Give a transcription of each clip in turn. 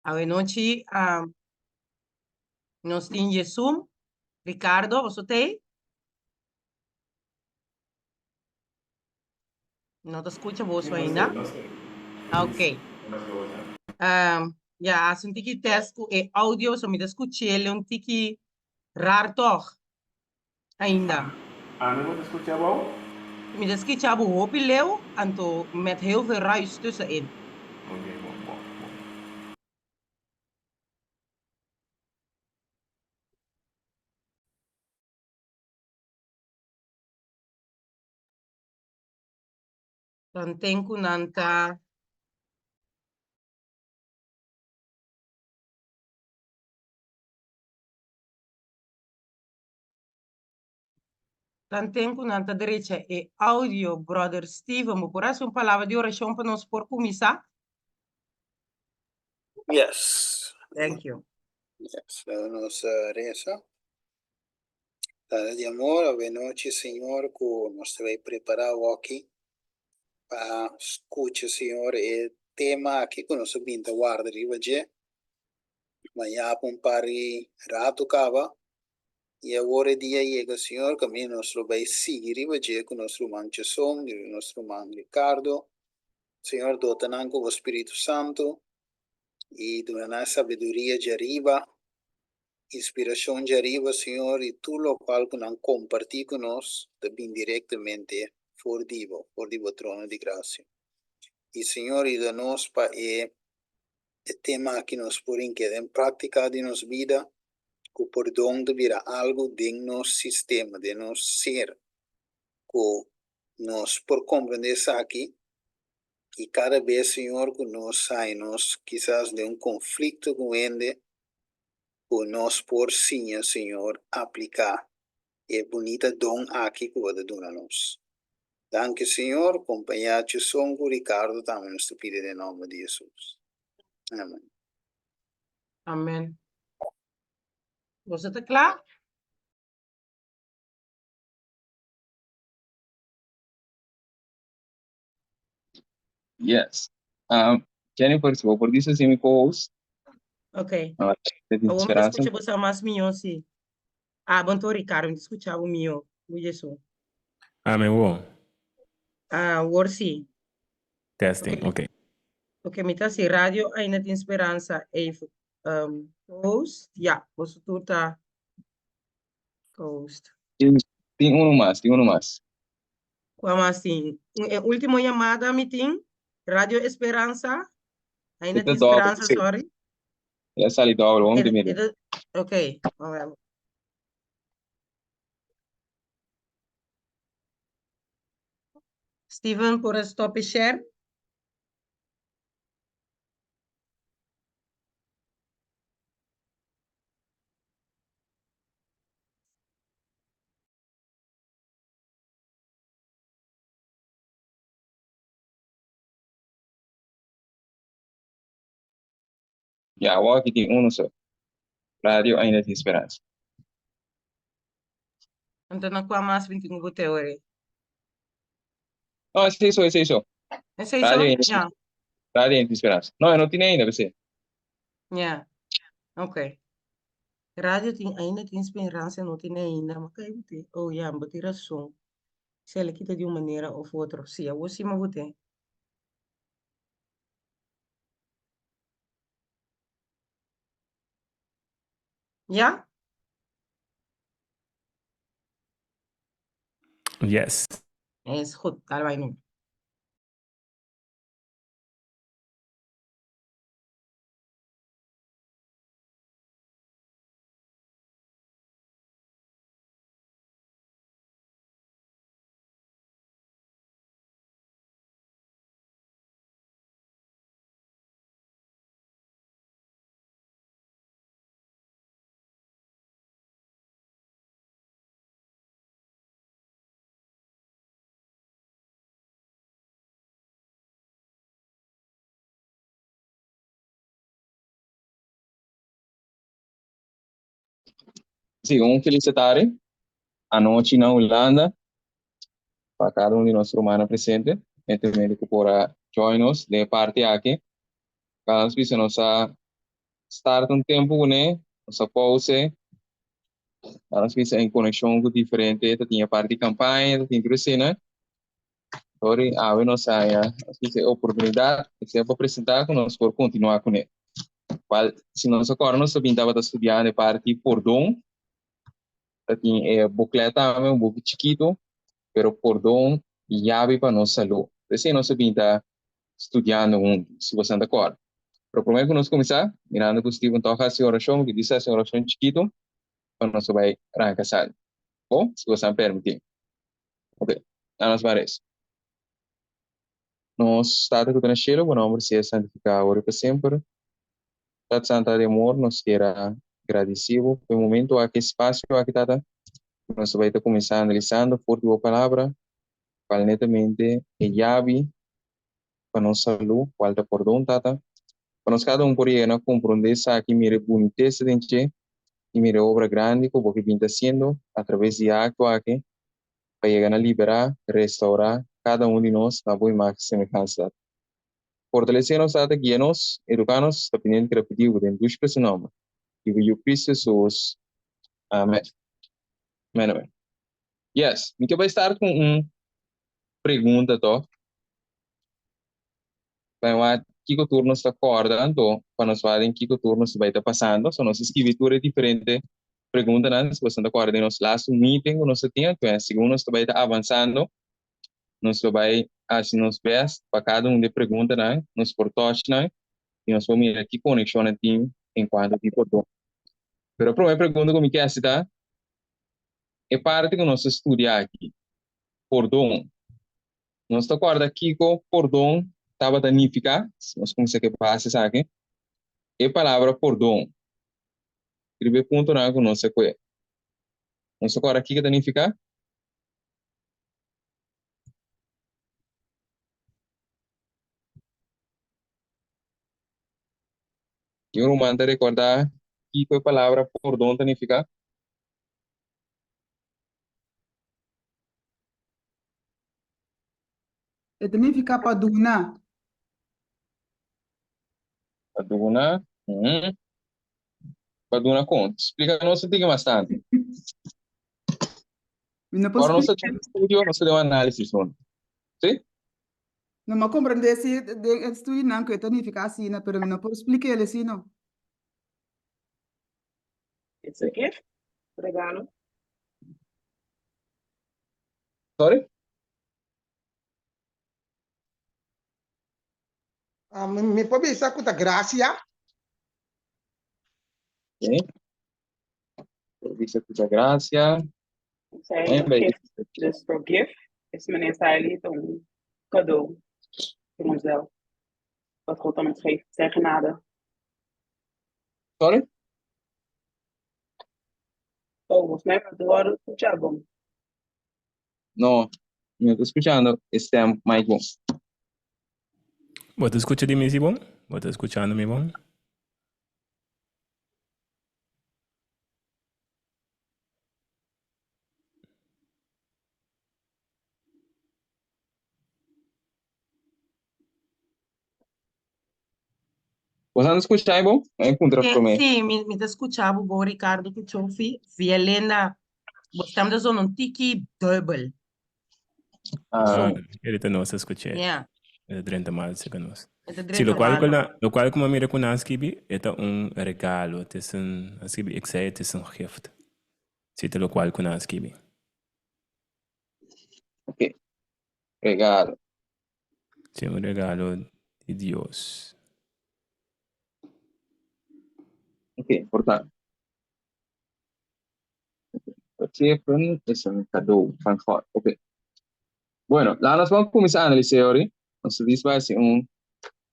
Awenochi nos tin Jesum, Ricardo, boso t'ei? No ta scucha boso ainda. Ok. Ya, haci un tiki test cu e audio, so mi ta scuch'el un tiki rar toch ainda. Ami bo ta scucha bo? Mi ta scucha bo hopi leu, anto met heel veel ruis tussenin. Ok, bon, bon, bon. Tanten ku nan ta. Tanten ku nan ta drecha e audio, Brother Steven, bo por hasi un palabra di orashon pa nos por kuminsá? Yes. Thank you. Yes, laga nos resa. Tata di amor, awenochi Señor ku nos ta bai prepará awoki pa skucha Señor e tema aki ku nos a bin ta warda riba dje. Maña pa un par di ratu kaba i awor e dia a yega Señor kaminda nos lo bai sigui riba dje ku nos ruman Jason i nos ruman Ricardo. Señor dota nan ku bo Spiritu Santu i duna nan e sabiduria djariba. Inspiracion djariba, Señor, y tur locual cu nan comparti cu nos ta bin directamente for di Bo, for di Bo trono di gracia. Y Señor, yuda nos pa e e tema aki nos por hink'e den practica di nos bida, cu pordon ta bira algo den nos sistema, den nos ser, cu nos por comprende esaki y cada bes, Señor, cu nos haña nos kisas den un conflicto cu un hende, ku nos por siña, Señor, apliká e bunita don aki ku bo ta duna nos. Danki, Señor. Kompañá Chesson ku Ricardo tambe nos ta pidi den nòmber di Hesus. Amen. Amen. Boso ta kla? Yes. Um, Jennifer, si bo por bisa si mi co-host. Ok. Ah, te Awor mi ta esperanza. skucha boso mas mihó si. Ah, bon to Ricardo, mi ta skucha bo mihó. Ku Jesu. Amen wo. Ah, awor si. Testing, Ok. ok. Ok, mi ta si radio ainda tin speransa even um, co-host. Ja, boso tur ta co-host. Tin, tin uno mas, tin uno mas. Kua mas tin? E ultimo yamada mi tin, Radio Esperanza. Ainda E ta tin dobbel, Speranza, sí. sorry. El a sali dobbel, bon E, te e mira. ta, ok. Alright. Steven, por a stop e share? Ya, awor aki tin uno so. Radio ainda tin speransa. Anto na kua mas bin tin ku bo teoria? No, esei so, esei so. Esei so? Radio ainda, Ya, radio ainda tin speransa. No, e no tin ainda, p'esei. ya. Ok. Radio tin ainda tin speransa, no tin ainda. Ma kai bo tin? Oh, ya, bo tin rason. Si el a kita di un manera of otro. Si, awor si mi bo tin. Ya? Yes. Es goed, dale bai nu. Sí, un felicitare anochi na Hulanda pa cada un di nos rumannan presente. Eventualmente cu por a join nos den e parti aki. Cada nos bisa nos a. start un tempu kuné, nos a pause, nos bisa en konekshon ku diferente, ta tin e parti di kampaña, ta tin tur esena. Sorry, awe nos haya, nos bisa e oportunidat, esei pa presentá ku nos por kontinuá kuné. Kual, si nos a kòrda nos ta bin tabata studiando e parti pordon, ta tin e booklet tambe, un buki chikitu, pero pordon yabi pa nos salú. Esei nos a bin ta studiando huntu, si boso ta kòrda. Pero promé ku nos kuminsá, mirando ku Steven tòg hasi orashon, mi ke hasi un orashon chikitu pa nos a bai ranka sali. Bon? Si boso a permití. Ok, na nos bai resa. Nos Tata ku ta na shelu, bo nòmber sea santifiká awor i pa semper. Tata Santa di amor, nos kier a gradisí bo pa e momentu aki, e spasio aki, Tata, ku nos ta bai ta kuminsá analisando for di bo Palabra, kual netamente e yabi pa nos salú, kual ta pordon, Tata. Pa nos kada un por yega na komprondé esaki, mira e bunitesa den dje i mira e obra grandi ku bo ke bin ta hasiendo atraves di e akto aki pa yega na liberá, restourá kada un di nos na bo imagen i semehansa, Tata. Fortalesé nos, Tata, guia nos, eduká nos, ta pidiendo keda pidi bo den dushi preso nòmber di bo Yu Kristu Hesus. Amèn. Amèn, amèn. Yes, mi ke bai start ku un pregunta tòg. Bai wak kiko tur nos ta kòrda anto pa nos wak den kiko tur nos ta bai ta pasando. So nos a skibi tur e diferente preguntanan si boso ta kòrda den nos lastu meeting ku nos a tin. Anto segun nos ta bai ta avansando nos lo bai hasi nos bèst pa kada un di e preguntanan nos por touch nan i nos por mira ki konekshonnan tin enkuanto di pordon. Pero e promé pregunta ku mi ke hasi ta e parti ku nos ta studia aki, pordon. Nos ta kòrda kiko pordon tabata nifiká? Si nos kuminsá ku e base esaki, e palabra pordon. Riba e puntonan ku nos a kue. Nos ta kòrda kiko ta nifiká? Tin un ruman ta rekordá kiko e palabra pordon ta nifiká? E ta nifiká pa duna. Pa duna, mm. Pa duna kon? Splika nos un tiki mas tantu. Mi no por Ora nos ta splika. den estudio, nos ta den un análisis huntu. Sí? No mi a komprendé si den e estudionan ku e ta nifiká asina, pero mi no por splik'el asina no. It's a gift, regalo. Sorry? Ah, mi, mi por bisa ku ta gracia. Okay. Por bisa ku ta gracia. Zij En een bij gift. Dus forgive is meneer Saili een cadeau voor onszelf. Wat God aan ons geeft, zijn genade. Sorry? Oh, volgens mij moet worden escuchar bom. No, mi no ta escuchando e stem Mike bon. Bo ta escucha di mi si bon? Bo ta escuchando mi bon? Bo sa escucha bo? Ai puntra Sí, promé. sí, mi ta escucha bo bo Ricardo ku Chofi. Via Lenda, bo stem ta zona un tiki dubbel. Ah, Ah, ahorita nos escuché. Yeah, E ta drenta mal cerca nos. e ta Sí, drenta lo cual mal. cu na, lo cual cu mi a mira cu nan a skibi, e ta un regalo. Het is een, a skibi, ik zei het is een gift. Sí, ta lo cual cu nan a skibi. ok. Regalo. Sí, un regalo di Dios. Ok, importante. Vergeven is een cadeau van God. Ok. Bueno, laat nos ban kuminsá analisá ori. Nos ta dis bai hasi un,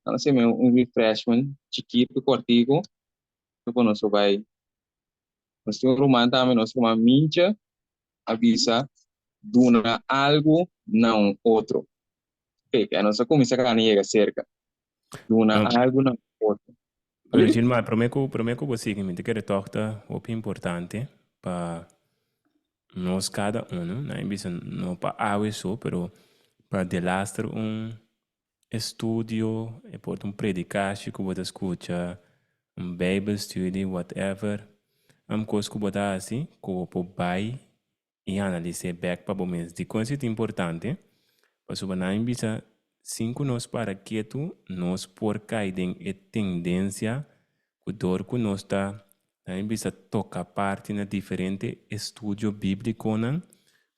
laat nos hasi un refreshment chikitu, kortiku, pa nos por bai. Nos tin un ruman tambe, nos ruman Mincha a bisa duna algu na un otro. Ok, ke nos a kuminsá kana yega serka. Duna Um, algu na un otro. Pero Gilmar, promé ku promé ku bo sigui, mi ta kere tòg ta hopi importante pa nos kada uno, nan a bisa no pa awe so, pero pa delaster un estudio, e por ta un predikashi ku bo ta skucha. Un Bijbelstudie, whatever, un kos ku bo ta hasi ku bo por bai i analis'é bèk pa bo mes. Dikon esei ta importante? Pasobra nan a bisa sin ku nos para ketu nos por kai den e tendensia ku dor ku nos ta nan a bisa toka parti na diferente estudio bíblikonan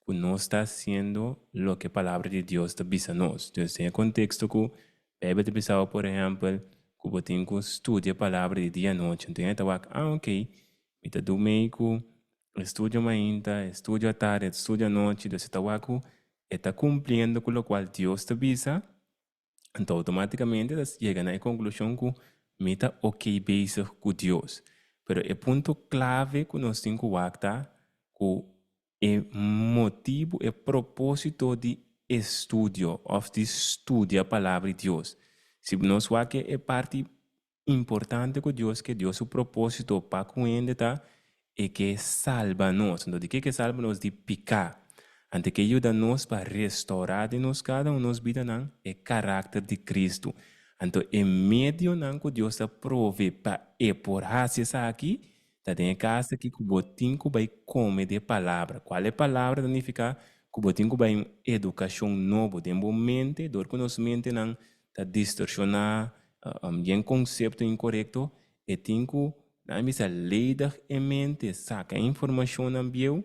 ku nos ta hasiendo loke Palabra di Dios ta bisa nos. Dus den e konteksto ku Bijbel ta bisa bo por ehèmpel ku bo tin ku studia Palabra di dia anochi, anto hende ta wak, ah oke, mi ta dumei ku estudio mainta, estudio atardi, estudio anochi, dus e ta wak ku e ta kumpliendo ku lokual Dios ta bisa, anto outomátikamente ta yega na e konklushon ku mi ta oke bezig ku Dios. Pero e punto klave ku nos tin ku wak ta ku E motibu, e propósito di estudio òf di studia Palabra di Dios. Si nos wak e parti importante ku Dios ke, Dios su propósito pa ku hende ta e ke salba nos. Anto di ke ke salba nos? Di piká. Anto e ke yuda nos pa restourá den nos kada un nos bidanan e karakter di Kristu. Anto e medionan ku Dios ta prove pa e por hasi esaki Ta den e kas aki ku bo tin ku bai kome di e palabra. Kual e palabra ta nifiká ku bo tin ku bai un edukashon nobo den bo mente, dor ku nos mentenan ta distorshoná yen konsepto inkorekto, e tin ku, nan a bisa, ledig e mente, saka e informashonnan bieu,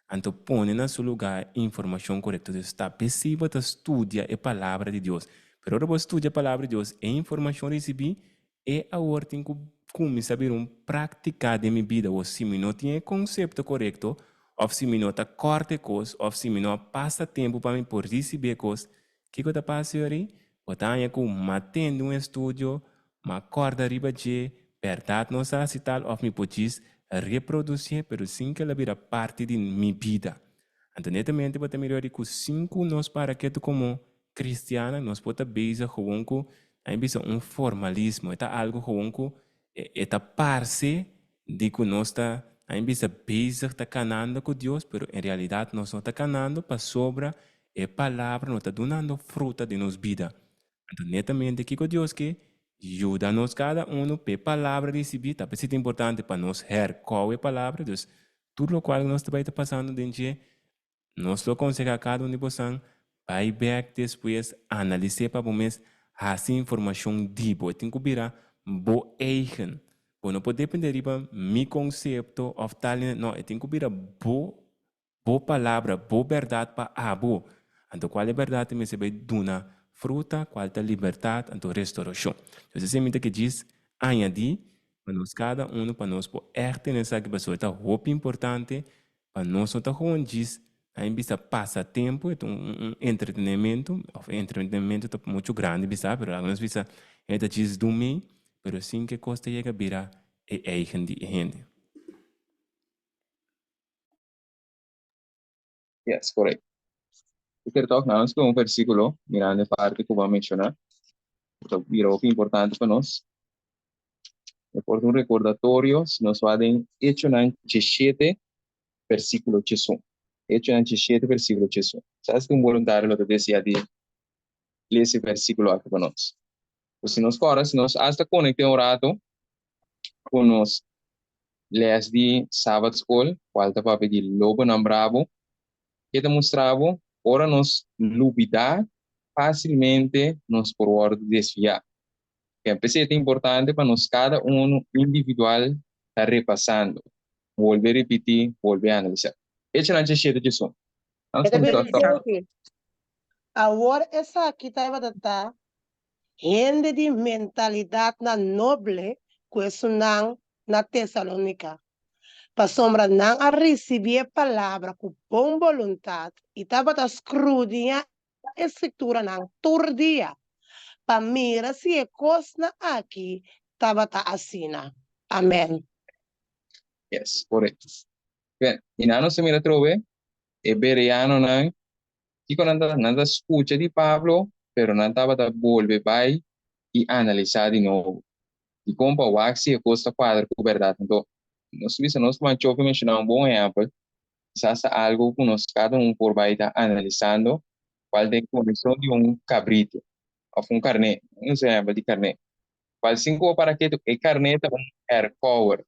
anto pone na su lugá e informashon korekto. Dus ta pesí bo ta studia e palabra di Dios. Pero ora bo studia e palabra di Dios, e informashon risibí E awor tin ku kuminsá bira un práktika den mi bida o si mi no tin e konsepto korekto òf si mi no ta kòrta e kos òf si mi no a pasa tempu pa mi por risibí e kos, kiko ta pasa yori? Bo ta haña ku m'a tende un estudio, m'a kòrda riba dje, bèrdat nos a hasi tal òf mi por djis reprodusié pero sin ku el a bira parti di mi bida. Anto netamente bo ta mira yori ku sin ku nos para ketu komo Cristiannan nos por ta bezig gewoon cu, a mi bisa un formalismo, e ta algo gewoon cu e ta parce di cu nos ta, a mi bisa, bezig ta canando cu Dios, pero en realidad nos no ta canando pasobra e palabra no ta dunando fruta den nos bida. Anto netamente kico Dios ke? Yuda nos cada uno p'e palabra ricibi, ta p'esei ta importante pa nos hercou e palabra, dus tur locual cu nos ta bay ta pasando den dje, Nos lo konsehá kada un di bosan bai bèk despues analis'é pa bo mes hasi informashon di bo. E tin ku bira bo eigen. Bo no por dependé riba mi konsepto òf tal i no, e tin ku bira bo bo palabra, bo bèrdat pa abo. Anto kual e bèrdat e mester bai duna fruta, kual ta libertat, anto restorashon. Entonces esei mi ta ke djis añadí pa nos kada unu pa nos por ègt tene esaki pasobra e ta hopi importante Pa nos no ta gewoon djis na e bisa pasa tempu, e ta un entretenimento, of entretenimento ta muchu grandi bisa, pero laga nos bisa e ta djis dumí, pero sin ke kos ta yega bira e eigen di e hende. Yes, correct. E ker tok na nos ku un versíkulo, mirando e parti ku bo a menshoná, ku ta bira hopi importante pa nos. E por ta un rekordatorio si nos wak den Echonan djeshete, versíkulo djesun. Echonan djeshete, versíkulo djesun. Kisas tin un boluntario lo ta deseá di lesa e versíkulo aki pa nos. Pues si nos kòrda, si nos asta konekt'é un ratu ku nos lès di Sabat Skol, kual ta papia di lobonan brabu, ke ta mustra bo ora nos lubidá fásilmente nos por wòrdu desviá. P'esei ta importante pa nos kada unu individual ta repasando, bolbe ripití, bolbe analisá. Echonan djeshete djesun. E ta bisa esaki, Awor esaki tabata ta hende di mentalidatnan noble ku esunnan na Tesalonika, pasobra nan a risibí e palabra ku bon boluntat i tabata skrudiñá e Skrituranan tur dia pa mira si e kosnan aki tabata asina. Amèn. Yes, korekto. Ben, i nan nos ta mira atrobe e bereanonan, kiko nan ta, nan ta skucha di Pablo, pero nan tabata bolbe bai i analisá di nobo. Dikon pa wak si e kos ta kuadra ku bèrdat? Anto, nos bisa, nos ku Manchofi menshoná un bon ehèmpel, Kisas ta algo ku nos kada un por bai ta analisando kual ta e kondishon di un kabritu òf un karné, un ehèmpel di karné. Kual sin ku bo para ketu, e karné ta un herkouwer.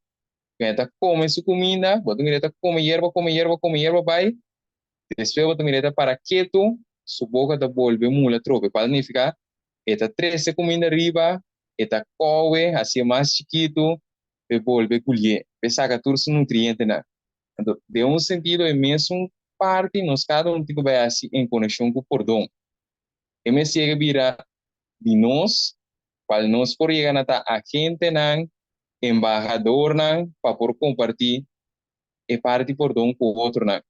Ku e ta kome su kuminda, bo ta mira e ta kome yerba, kome yerba, kome yerba bai, despues bo ta mira e ta para ketu, su boka ta bolbe mula atrobe, kual ta nifiká e ta trese kuminda riba, e ta kowe, hasié mas chikitu, pa e bolbe kulié, pa e saka tur su nutrientenan. Anto, den un sentido e mesun parti nos kada un tin ku bai hasi en konekshon ku pordon. E mes yega bira di nos, kual nos por yega na ta agentenan, embahadornan pa por kompartí e parti pordon ku otronan.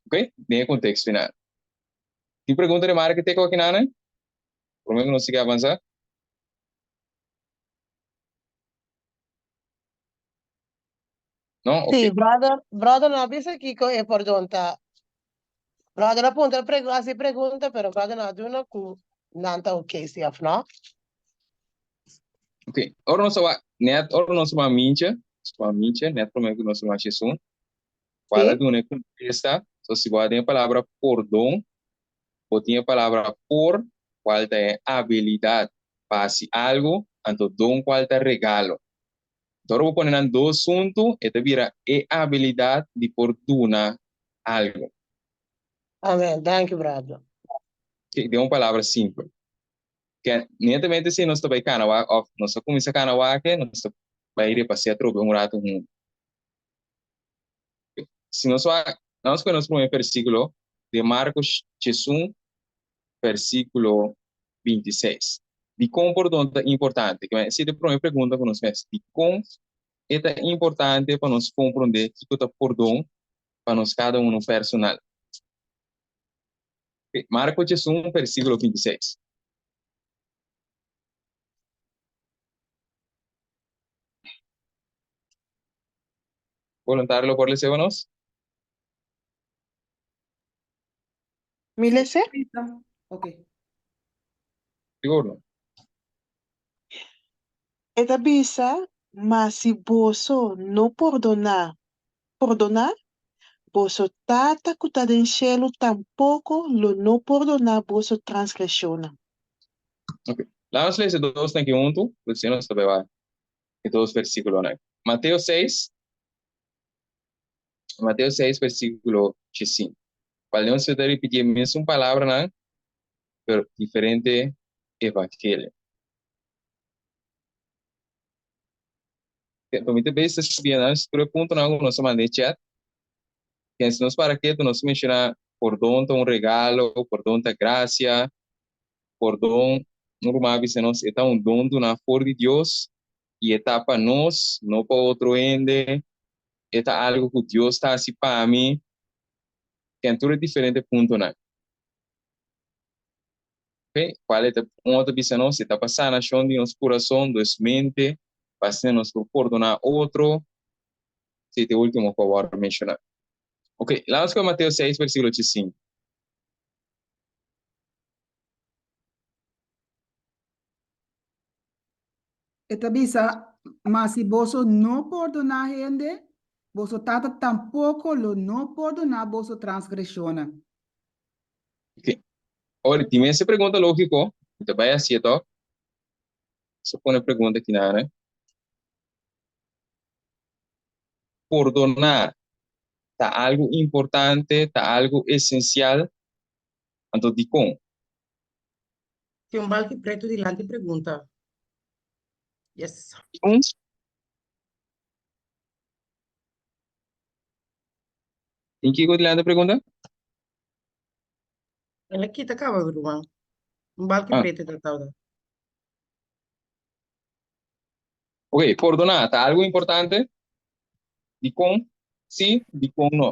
Ok? Den e konteksto einan. Tin pregunta remarke te ku akinanan? Promé ku nos sigui avansá. No? Ok. Sí, brother, brother no a bisa kiko e pordon ta. Brother a puntra pregu hasi pregunta, pero brother no a duna ku nan ta ok si of no. Ok, ora nos a wak net ora nos a wak Minche, nos a wak Minche, net promé ku nos a wak Shesun, kual a Sí. duna e kontesta, so si bo a den e palabra pordon, bo tin e palabra por, kual ta e abilidat pa hasi algu, anto don kual ta regalo. Ora bo pone nan dos huntu, e ta bira e abilidat di por duna algu. Amen. Thank you, brother. Ok, den un palabra simpel. Ke netamente si nos ta bai kana wak òf nos a kuminsá kana wak, nos ta bai repas'é atrobe un ratu huntu. Si nos wak, nos pone nos promé versíkulo den Marcos 11, versíkulo 26. Dikon pordon ta importante? Ke esei ta e promé pregunta ku nos mester. Dikon e ta importante pa nos komprondé kiko ta pordon pa nos kada unu personal? Marko 11, versíkulo 26. Voluntario lo por lese pa nos? Mi lese? Ok. Sigur no. E ta bisa, Ma si boso no pordoná, pordoná, boso Tata ku ta den shelu tampoko lo no pordoná boso transgreshonnan. Ok. Laga nos lesa e dos nan aki huntu, pues si nos ta bai wak e dos versíkulonan. Mateo seis, Mateo 6, versículo 5. Cual nos ta repiti e mesun palabranan, pero diferente evangelio. Enton mi ta bes ta scribi nan tur e puntonan cu nos a manda den chat. Ken si nos para ketu nos menciona pordon ta un regalo, pordon ta gracia, pordon, un ruman a bisa nos e ta un don duna for di Dios y e ta pa nos, no pa otro hende. E ta algo ku Dios ta hasi pa mi. Ten tur e diferente puntonan. Ok, kual e ta un otro bisa nos? E ta pa sanashon di nos kurason, nos mente, pa asina nos por pordoná otro. Esei ta e último ku a wòrdu menshoná. Ok, laga nos kohe Mateo seis, versíkulo 85. E ta bisa, Ma si boso no pordoná hende, boso Tata tampoko lo no pordoná boso transgreshonnan. Ok. Ora, tin mester pregunta lógiko, mi ta bai hasié tòg. So pone pregunta aki nan. Pordoná ta algu importante, ta algu esensial? Anto dikon? Tin un balki pretu dilanti pregunta. Yes. Un. Tin kiko dilanti pregunta? El a kita kaba, ruman. Un balki Ah. pretu ta tauda. Ok, pordoná ta algu importante? Dikon sí, dikon no?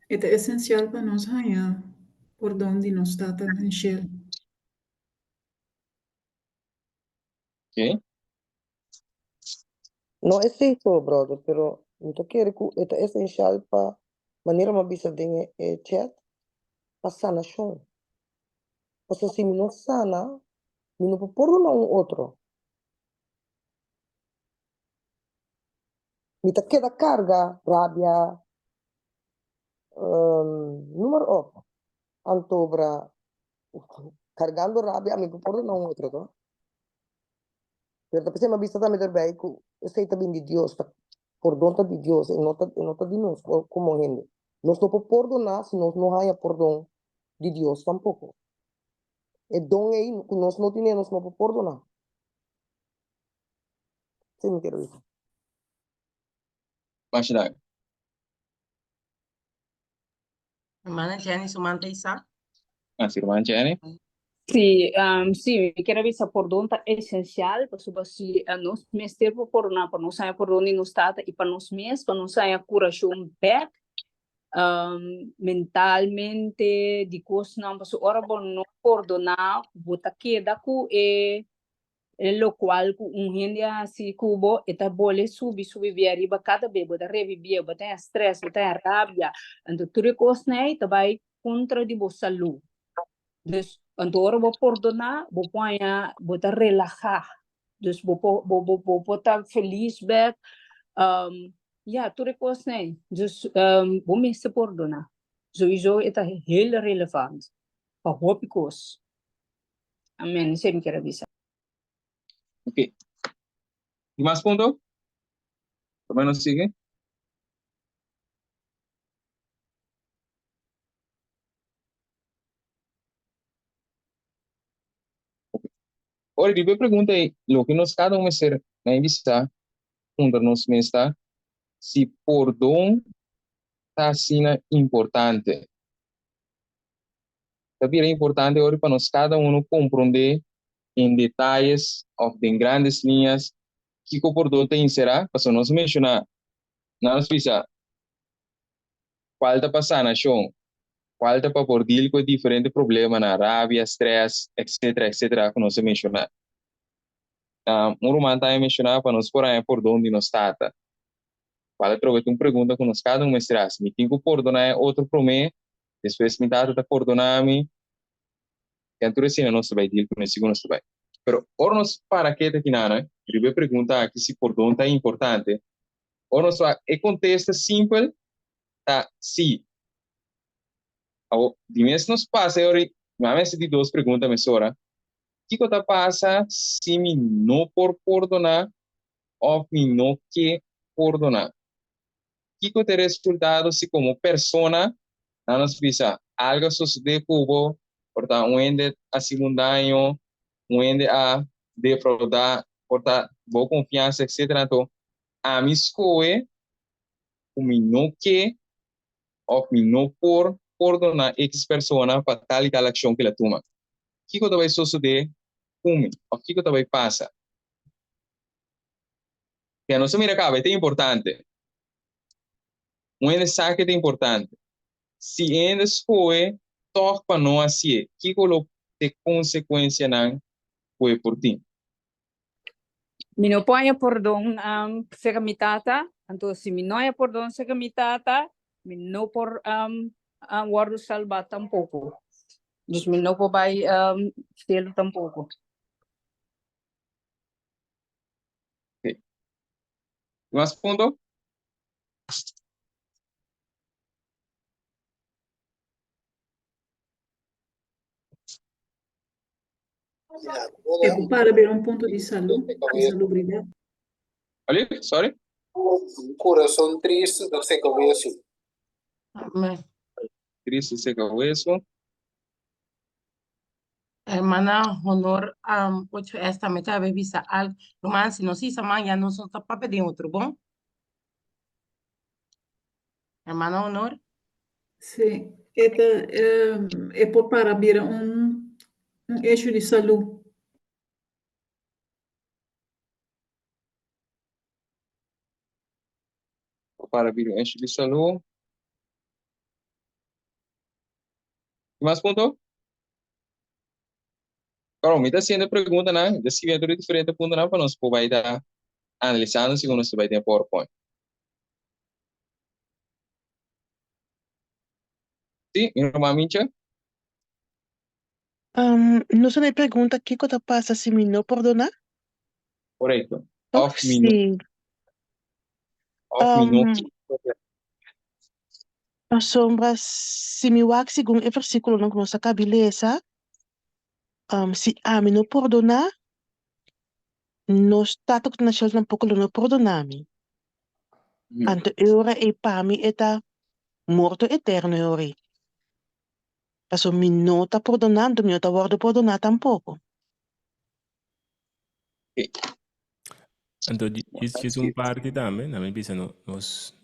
E ta esensial pa nos haña pordon di nos Tata den shelu. Ok. No esei so, brother, pero mi ta kere ku e ta esenshal pa, manera mi a bisa den e chat, pa sanashon. Pasobra si mi no sana, mi no por pordona un otro. Mi ta keda karga rabia, noem maar op. Antobra. Kargando rabia ami por pordoná un otro to. Pero ta p'esei mi a bisa tambe derbei ku esei ta bin di Dios, ta pordon ta di Dios, e no ta e no ta di nos komo hende. Nos no por pordoná si nos no haña pordon di Dios tampoko. E don ei ku nos no tine nos no por pordoná. Esei mi kere bisa. Masha danki. Hermana Jenny su man ta isa. Ah, si hermana Jenny. Sí, sí, mi kier a bisa pordon ta esencial pasobra si nos mester por pordoná pa nos haña pordon di nos tata i pa nos mes pa nos haña kurason bek mentalmente di kosnan pasobra ora bo no pordoná bo ta keda ku e E lokual ku un hende a hasi ku bo, e ta bole subi, subi bia riba kada be, bo ta revibié, bo ta haña strès, bo ta haña rabia. Anto tur e kosnan ei ta bai kontra di bo salú. Dus, anto ora bo pordoná, bo por haña, bo ta relahá. Dus bo por, bo, bo, bo por ta felis bèk. Ya, tur e kosnan ei. Dus, bo mester pordoná. Souiso e ta heel relevant pa hopi kos. Amen, esei mi kier a bisa. Ok. Tin mas punto? Prome nos sigui. Ok. Ora, riba e pregunta ei, loke nos kada un mester na bisa puntra nos mes ta, si pordon ta asina importante. Ta bira importante ora pa nos kada uno komprondé en detayes òf den grandes liñas kiko pordon ta enserá, pasobra nos a menshoná, nan nos bisa kual ta pa sanashon, kual ta pa por deal ku e diferente problemanan, rabia, strès, etcetera, etcetera, ku nos a menshoná. Un ruman tambe menshoná pa nos por haña pordon di nos Tata. Kual atrobe ta un pregunta ku nos kada un mester hasi, mi tin ku pordoná e otro promé Despues mi tata ta pordoná mi. Den tur esina nos ta bai deal ku nos, sigur nos ta bai. Pero ora nos para keta kinana riba e pregunta aki si pordon ta importante, ora nos wak e kontesta simpel ta si. Awor, di mes nos pasa e ora i mi a mester di dos pregunta mesora, Kiko ta pasa si mi no por pordoná òf mi no ke pordoná? Kiko ta e resultado si komo persona nan nos bisa algo a sosodé ku bo, por ta un hende a hasi un daño, un hende a defraudá por ta bo konfiansa etcetera, anto ami skohe ku mi no ke òf mi no por pordoná X persona pa tal i tal akshon ku el a tuma. Kiko ta bai sosodé ku mi òf kiko ta bai pasa? Ya nos a mira caba, e ta importante. Un hende sa ke ta importante. Si e hende scohe tog pa no hacié, kico lo ta e consecuencianan cu e por tin? Mi no por haña pordon serka mi tata, anto si mi no haña pordon serka mi tata, mi no por wòrdu salbá tampoko. Dus mi no por bai cielo tampoko. Ok. Mas punto? E por para bira un punto di salú, di salubridat. Ali, sorry. Un kurason tristu ta seka wesu. Amen. Tristu seka wesu. Hermana Honor 8S tambe ta haber bisa algo. Ruman, si nos hisa man, ya nos no ta papia den otro, bon? Hermana Honor? Sí, e ta, e por para bira un, un issue di salú. Por para bira un issue di salú. Mas punto? Pero mi ta haciendo preguntanan, mi ta escribiendo tur e diferente puntonan pa nos por bai ta analisando segun nos ta bai den PowerPoint. Sí, mi ruman Mincha? Nos a pregunta kiko ta pasa si mi no pordoná? Korekto. Toch? Of mi no, Sí. of mi no Um, kier pordoná. Pasobra si mi wak segun e versíkulonan ku nos a kabi lesa, Si ami no pordoná, nos Tata ku ta na shelu tampoko lo no pordoná mi. Anto e ora ei pa mi e ta morto eterno e ora ei. Pasobra mi no ta pordoná, anto mi no ta wòrdu pordoná tampoko. Anto djis un parti tambe, na mi bisa no nos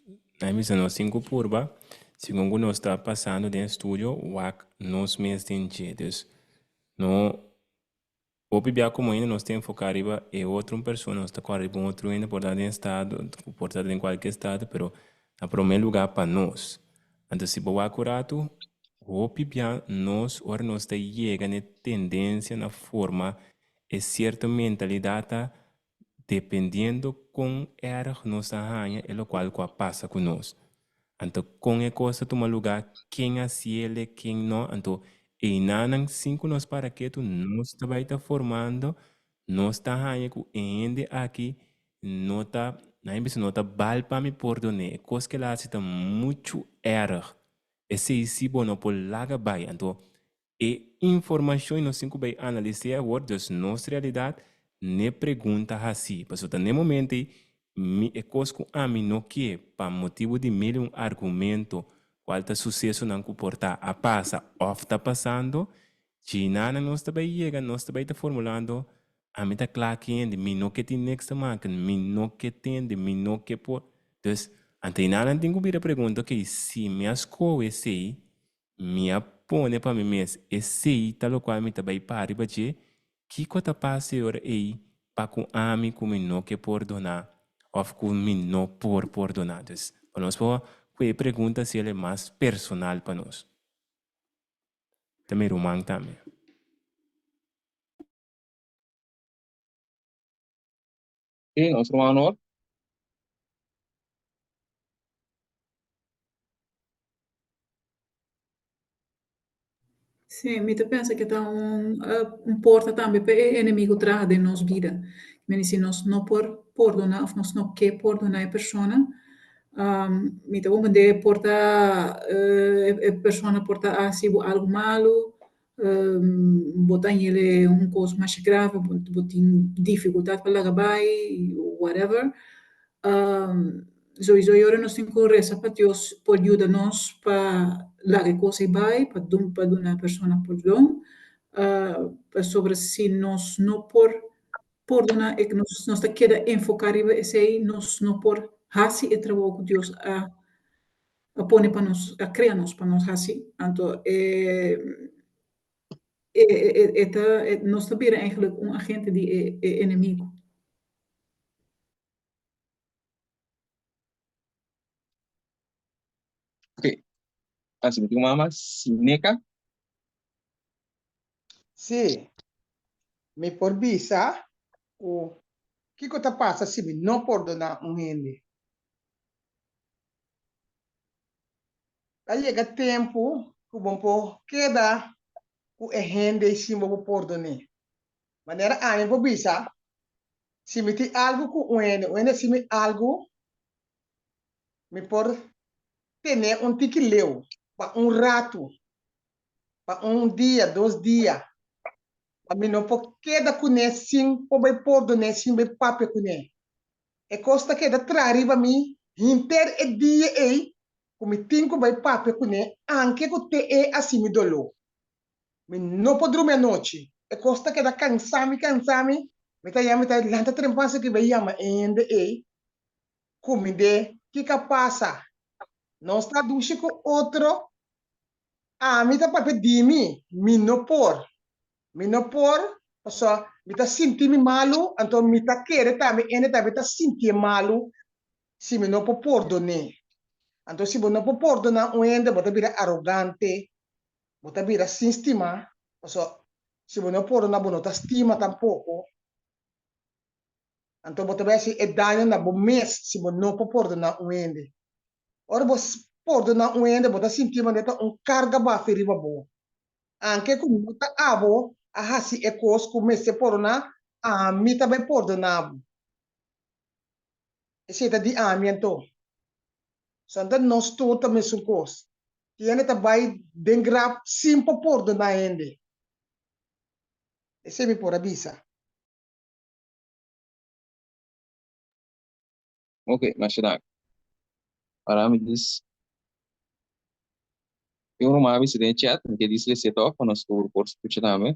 na mi bisa nos tin ku purba segun ku nos ta pasando den estudio wak nos mes den dje. Dus no hopi bia komo hende nos ta enfoká riba e otro un persona, nos ta kòrda riba un otro hende por ta den estado, por ta den kualke estado, pero na promé lugá pa nos. Anto si bo wak un ratu hopi bia nos ora nos ta yega na e tendensia na forma E sierto mentalidat ta dependiendo kon erg nos a haña e lokual ku a pasa ku nos. Anto kon e kos ta tuma lugá, ken a hasiel e, ken no, anto einanan sin ku nos para ketu nos ta bai ta formando, nos ta haña ku e hende aki no ta, nan a bisa no ta bal pa mi pordon'é, e kos ku el a hasi ta muchu erg, esei si bo no por laga bai, anto E informashon i nos tin ku bai analis'é awor, dus nos realidat n'e pregunta hasí. Pasobra ta n'e momento ei mi e kos ku ami no ke pa motibu di mil i un argumento kual ta susesonan ku por ta a pasa òf ta pasando, djinanan nos ta bai yega, nos ta bai ta formulando, ami ta kla ki hende, mi no ke tin niks te maken, mi no ke tende, mi no ke por. Dus, anto einanan tin ku bira pregunta, okey, si mi a skohe esei, Mi a pone pa mi mes, esei ta lokual mi ta bai para riba dje, kiko ta pasa e ora ei pa ku ami ku mi no ke pordoná òf ku mi no por pordoná? Dus, pa nos por ku e pregunta si el e mas personal pa nos. Ta mi ruman tambe. Sí, nos ruman honor. Sí, mi ta pensa ke ta un un porta tambe pa e enemigo traha den nos bida. Meni si nos no por pordoná òf nos no ke pordoná e persona, mi ta comprendé por ta e persona por ta hasi bo algu malu, Bo ta hañ'el un kos masha grave, bo tin difikultat pa laga bai, whatever. Sowiso e ora nos tin ku resa pa Dios por yuda nos pa laga e kos ei bai, pa pa duna e persona pordon. Pasobra si nos no por pordoná e nos ta keda enfoká riba esei, nos no por hasi e trabou ku Dios a a pone pa nos, a crea nos pa nos haci. Anto e e e e ta e nos ta bira eigenlijk un agente di e e enemigo. Ok. Así mi tin un mama Sineka. Sí. Mi por bisa ku kiko ta pasa si mi no pordoná un hende? Ta yega tempu ku bo por keda ku e hende sin bo por pordon'é. Manera ami por bisa, si mi tin algu ku un hende, un hende hasi mi algu, mi por ten'é un tiki leu pa un ratu, pa un dia, dos dia, ma mi no por keda kuné sin por bai pordon'é, sin bai papia kuné. E kos ta keda traha riba mi hinter e dia ei ku mi tin ku bai papia kuné anke ku te e hasi mi doló. Mi no por drumi anochi. E kos ta keda kansa mi, kansa mi. Mi ta yama, mi ta lanta trempan asina bai yama e hende ei ku mi de kiko a pasa. Nos ta dushi ku otro, ami ta papia di mi, mi no por. Mi no por, pasobra mi ta sinti mi malu, anto mi ta kere tambe hende tambe ta sintié malu si mi no por pordon'é. Anto si bo no por pordoná un hende bo ta bira arogante, bo ta bira sin stima, pasobra si bo no pordoná bo no ta stima tampoko. Anto bo ta bai hasi e daño na bo mes si bo no por pordoná un hende. Ora bo pordoná un hende bo ta sinti manera ta un karga bafi riba bo. Anke ku no ta abo a hasi e kos ku mester pordoná, ami ta bai pordoná bo. Esei ta di ami anto. So anto nos tur ta mesun kos. Tin hende ta bai den graf sin por pordoná hende. Esei mi por a bisa. Ok, masha danki. Ora mi dis tin un ruman a bisa den e chat, mi ke dis lese tòg pa nos tur por skucha tambe.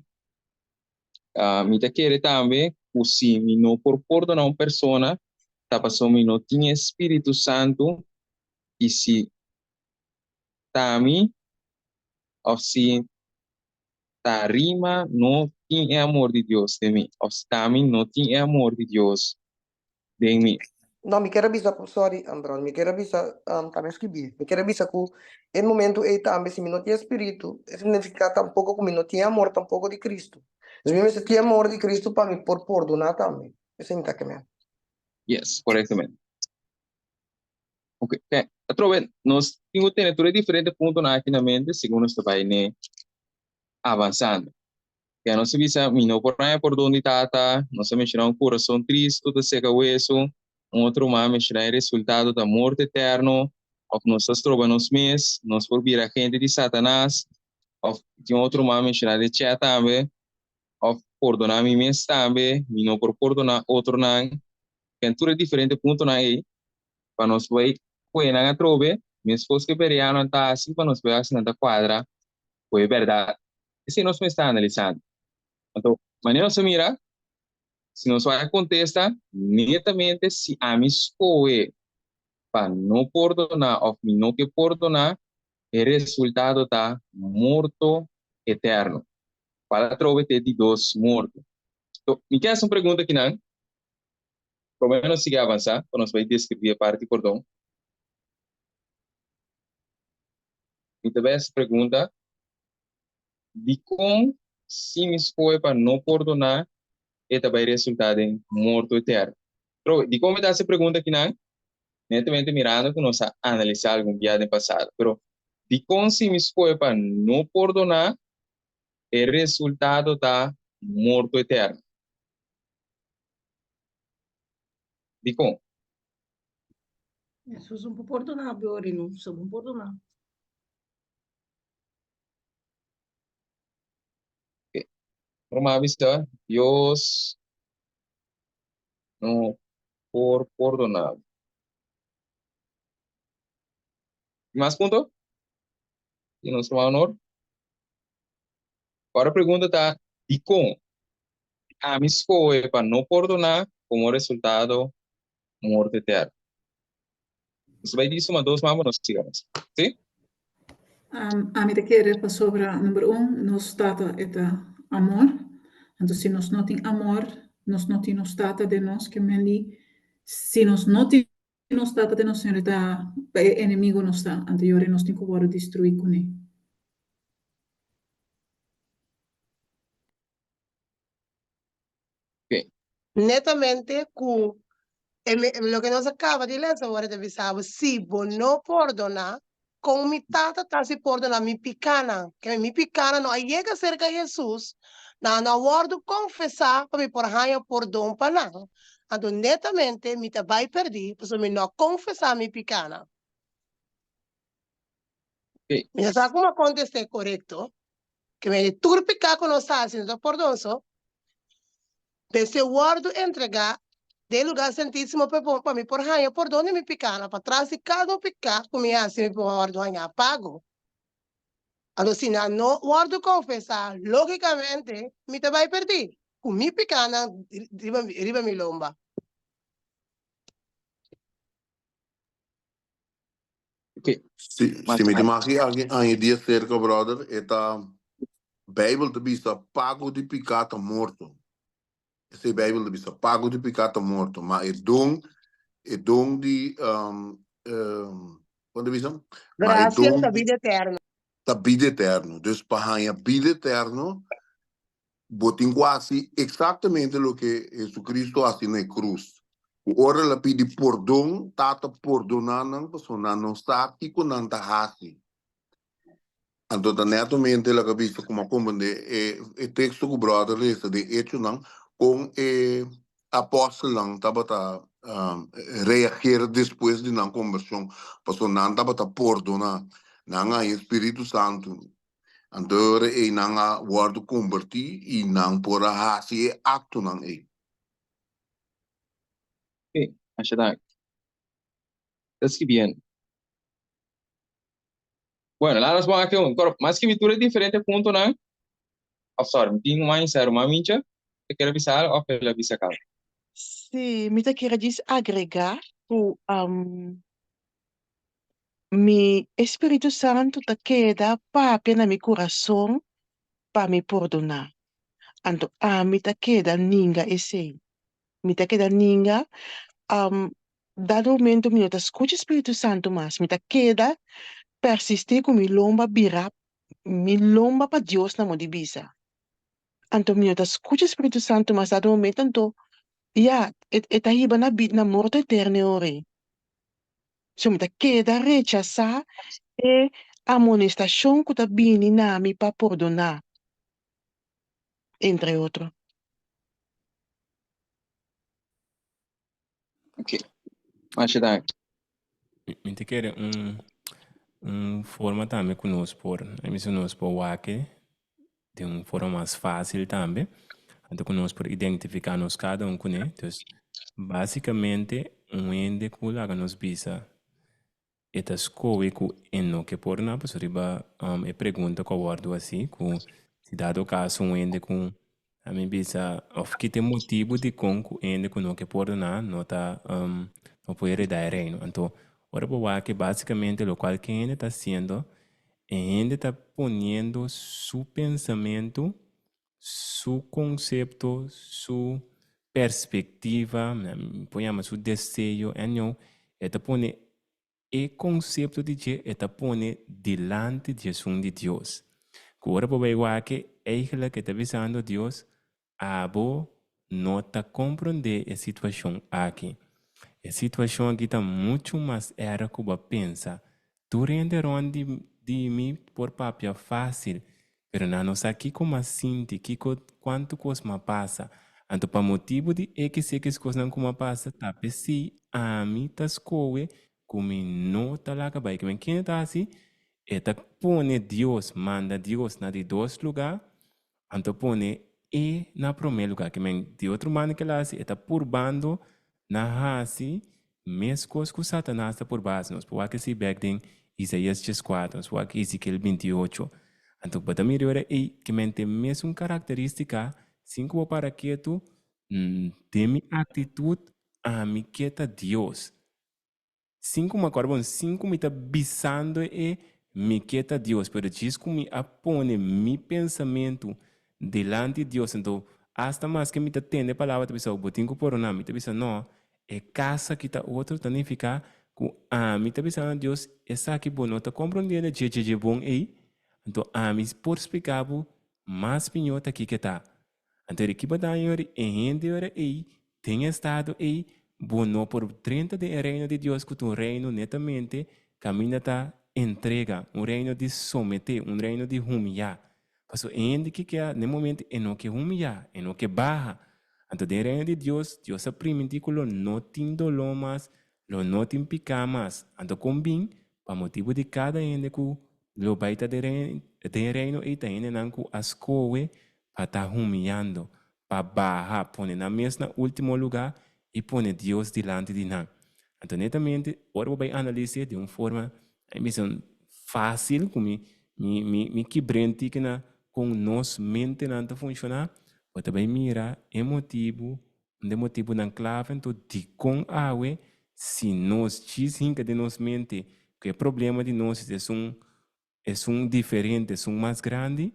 Mi ta kere tambe ku si mi no por pordoná un persona ta pasobra mi no tin e Spiritu Santu i si ta mi òf si ta rima no tin e amor di Dios den mi òf si ta mi no tin e amor di Dios den mi. No, mi kier a bisa ku, sorry, Ambron, mi kier a bisa, tambe skibi, mi kier a bisa ku e momento ei tambe si mi no tin e spiritu, e significa tampoko ku mi no tin e amor tampoko di Cristo. Dus mi mester tin e amor di Cristo pa mi por pordona tambe. Esei mi ta ke men. Yes, korektamente. Ok, atrobe nos tin ku tene tur e diferente puntonan aki na mente segun nos ta bai ne avansando. Ya nos a bisa, Mi no por haña pordon di Tata. Nos a menshoná un kurason tristu ta seka wesu. Un otro ruman a menshoná e resultado ta morto eterno. Òf nos ta stroba nos mes, nos por bira agente di Satanas. Òf tin otro ruman a menshoná den chat tambe, Òf pordoná mi mes tambe, mi no por pordoná otronan. Ken tur e diferente puntonan ei pa nos bai kue nan atrobe, meskos ku e bereanonan ta hasi pa nos bai hasi nan ta kuadra ku e bèrdat. Esei nos mester analisando. Anto, manera nos a mira, si nos wak a kontesta netamente si ami skohe pa no pordoná òf mi no ke pordoná, e resultado ta morto eterno. Kual atrobe ta e di dos morto? Anto, mi ke hasi un pregunta akinan, promé nos sigui avansá pa nos bai deskribí e parti pordon. Mi ta bai hasi pregunta. Dikon si mi skohe pa no pordoná e ta bai resultá den morto eterno? Pero, dikon mi ta hasi e pregunta akinan? Netamente mirando ku nos a analisá algun bia den pasado. Pero, dikon si mi skohe pa no pordoná e resultado ta morto eterno? Dikon? Hesus no por pordoná, Biori, no. So bo pordoná. Roma a bisa, Dios no por pordoná. Mas punto? Di nos ruman Honor? Ora pregunta ta, dikon ami skohe pa no pordoná komo resultado morto eterno? Nos bai di suma dos man pa nos siga mas. Si? Ami ta kere pasobra number un nos Tata e ta amor. Anto si nos no tin amor, nos no tin nos Tata den nos, ke men di si nos no tin nos Tata den nos Señor e ta pa e enemigo nos ta, anto yora nos tin ku wòrdu destruí kuné. Netamente ku loke nos a kaba di lesa awor e ta bisa bo, si bo no pordoná, kon mi Tata ta hasi pordoná mi pikánan? Kende mi pikánan no a yega serka Hesus, nan no a wòrdu konfesá pa mi por haña pordon pa nan. Anto netamente mi ta bai pèrdí pasobra mi no a konfesá mi pikánan. Mi no sa ku mi a kontest'é korekto, ke mende tur piká ku nos hasi no ta pordon so, mester wòrdu entregá den lugá santísimo pa pa mi por haña pordon di mi pikánan, patras di kada un piká ku mi hasi mi por wòrdu haña pago. Anto si nan no wòrdu konfesá, lógikamente mi ta bai pèrdí ku mi pikánan riba riba mi lomba. Si, si mi tin mag di algin añadí acerca, brother, e ta Bijbel ta bisa pago di piká ta morto. Esei Bijbel ta bisa, pago di piká ta morto. Ma e don, e don di, um, um, kon ta bisa? Ma e Gracia don ta di bida eterno. ta bida eterno. Dus pa haña bida eterno, Bo tin ku hasi eksaktamente loke Hesucristo a hasi na e krus. Ku ora el a pidi pordon, Tata pordoná nan pasobra nan no sa kiko nan ta hasi. Anto ta netamente el a bisa ku mi a komprendé e e teksto ku bròder lesa den Echonan, kon e apòstelnan tabata reager despues di nan kombershon, pasobra nan tabata pordoná. Nan a haña e Spiritu Santu. Anto e ora ei nan a wòrdu kombertí i nan por a hasi e aktonan ei. Oké, masha danki. Ta skibiendo. Bueno, laat nos wak un. Kor, mas skibi tur e diferente puntonan. Of sorry, mi tin un insero, ma Mincha, ta kere bisa algo of el a bisa kaba? Sí, mi ta kere djis agregá ku mi e Spiritu Santu ta keda papia na mi kurason pa mi pordoná. Anto ami ta keda ninga esei. Mi ta keda ninga, dado momento mi no ta skucha Spiritu Santu mas, mi ta keda persistí ku mi lomba birá, mi lomba pa Dios na moda di bisa. Anto mi no ta skucha Spiritu Santu mas dado momento, anto ya, e ta hiba na na morto eterno e ora ei. So mi ta keda rechasá e amonestashon ku ta bini na mi pa pordoná, entre otro. Ok. Masha danki. Mi ta kere un un forma tambe ku nos por, a mi nos por wak den un forma mas fácil tambe, anto ku nos por identifiká nos kada un kuné. Dus, básikamente un hende ku laga nos bisa E ta skohe ku e no ke por na, pasobra riba e pregunta ku a wòrdu hasi ku si dado kaso un hende ku a mi bisa òf ki ta e motibu dikon ku e hende ku no ke pordoná no ta no por heredá e reino. Anto ora bo wak basikamente lokual ku e hende ta hasiendo, e hende ta poniendo su pensamentu, su konsepto, su perspektiva, mi por yama su deseo, anyhow, e ta pone e konsepto di dje e ta pone dilanti di esun di Dios. Ku ora bo bai wak eigelijk e ta bisando Dios, abo no ta komprondé e situashon aki. E situashon aki ta muchu mas erg ku bo a pensa. Tur hende rònt di di mi por papia fásil, pero nan no sa kiko m'a sinti, kiko kuantu kos m'a pasa. Anto pa motibu di ekis ekis kosnan ku m'a pasa, ta p'esei ami ta skohe ku mi no ta laga bai. Kimen kende ta hasi? E ta pone Dios, manda Dios na di dos lugá, Anto pone e na promé lugá. Ke men di otro banda ke el a hasi, e ta purbando na hasi meskos ku Satanas ta purba hasi. Nos por wak esei bèk den Isaías dieskuater, nos por wak Ezekiel binti ocho. Anto bo ta mira ora ei ke men tin mesun karakterístika, sin ku bo para ketu, den mi aktitut ami ke ta Dios. Sin ku mi a kòrda bon, sin ku mi ta bisando e mi ke ta Dios, pero djis ku mi a pone mi pensamentu dilanti Dios, anto asta maske mi ta tende e palabra ta bisa bo tin ku pordoná, mi ta bisa no, e kas aki ta otro, ta nifiká ku ami ta bisando Dios esaki bo no ta komprondiendo dje dje dje bon ei, anto ami por splika bo mas piñó ta kiko ta. Anto di ki bo daño ori e hende ora ei den e estado ei bo no por drenta den e reino di Dios ku ta un reino netamente kaminda ta entrega, un reino di someté, un reino di humiyá. Pasobra e hende ki keda den momento e no ke humiyá, e no ke baha. Anto den e reino di Dios, Dios a primintí ku lo no tin doló mas, lo no tin piká mas. Anto kon bin? Pa motibu di kada hende ku lo bai ta den e reino ei ta hendenan ku a skohe pa ta humiyando, pa baha, pone nan mes na ultimo lugá i pone Dios dilanti di nan. Anto netamente ora bo bai analis'é den un forma, mi bisa, fásil ku mi mi mi mi kibr'é tiki na kon nos mentenan ta funshoná, bo ta bai mira e motibu, un di e motibunan klave anto dikon awe si nos djis hinka den nos mente ku e problema di nos esun Esun diferente, esun mas grandi,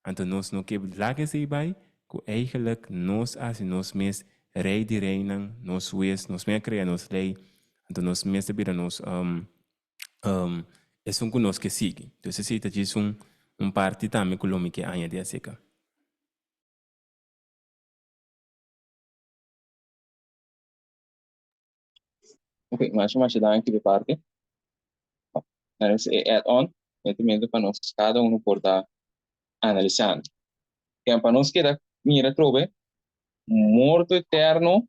anto nos no ke laga esei bai, ku eigenlijk nos a hasi nos mes rei di reinan, nos hues, nos mes a krea nos lei, anto nos mes ta bira nos esun ku nos ke sigui. Entonces esei ta djis un un parti tambe ku lo mi ke añadi aserka. Ok, masha masha danki di parti. Nos e add-on, netamente pa nos kada uno por ta analisando. Ken pa nos keda mira atrobe, morto eterno,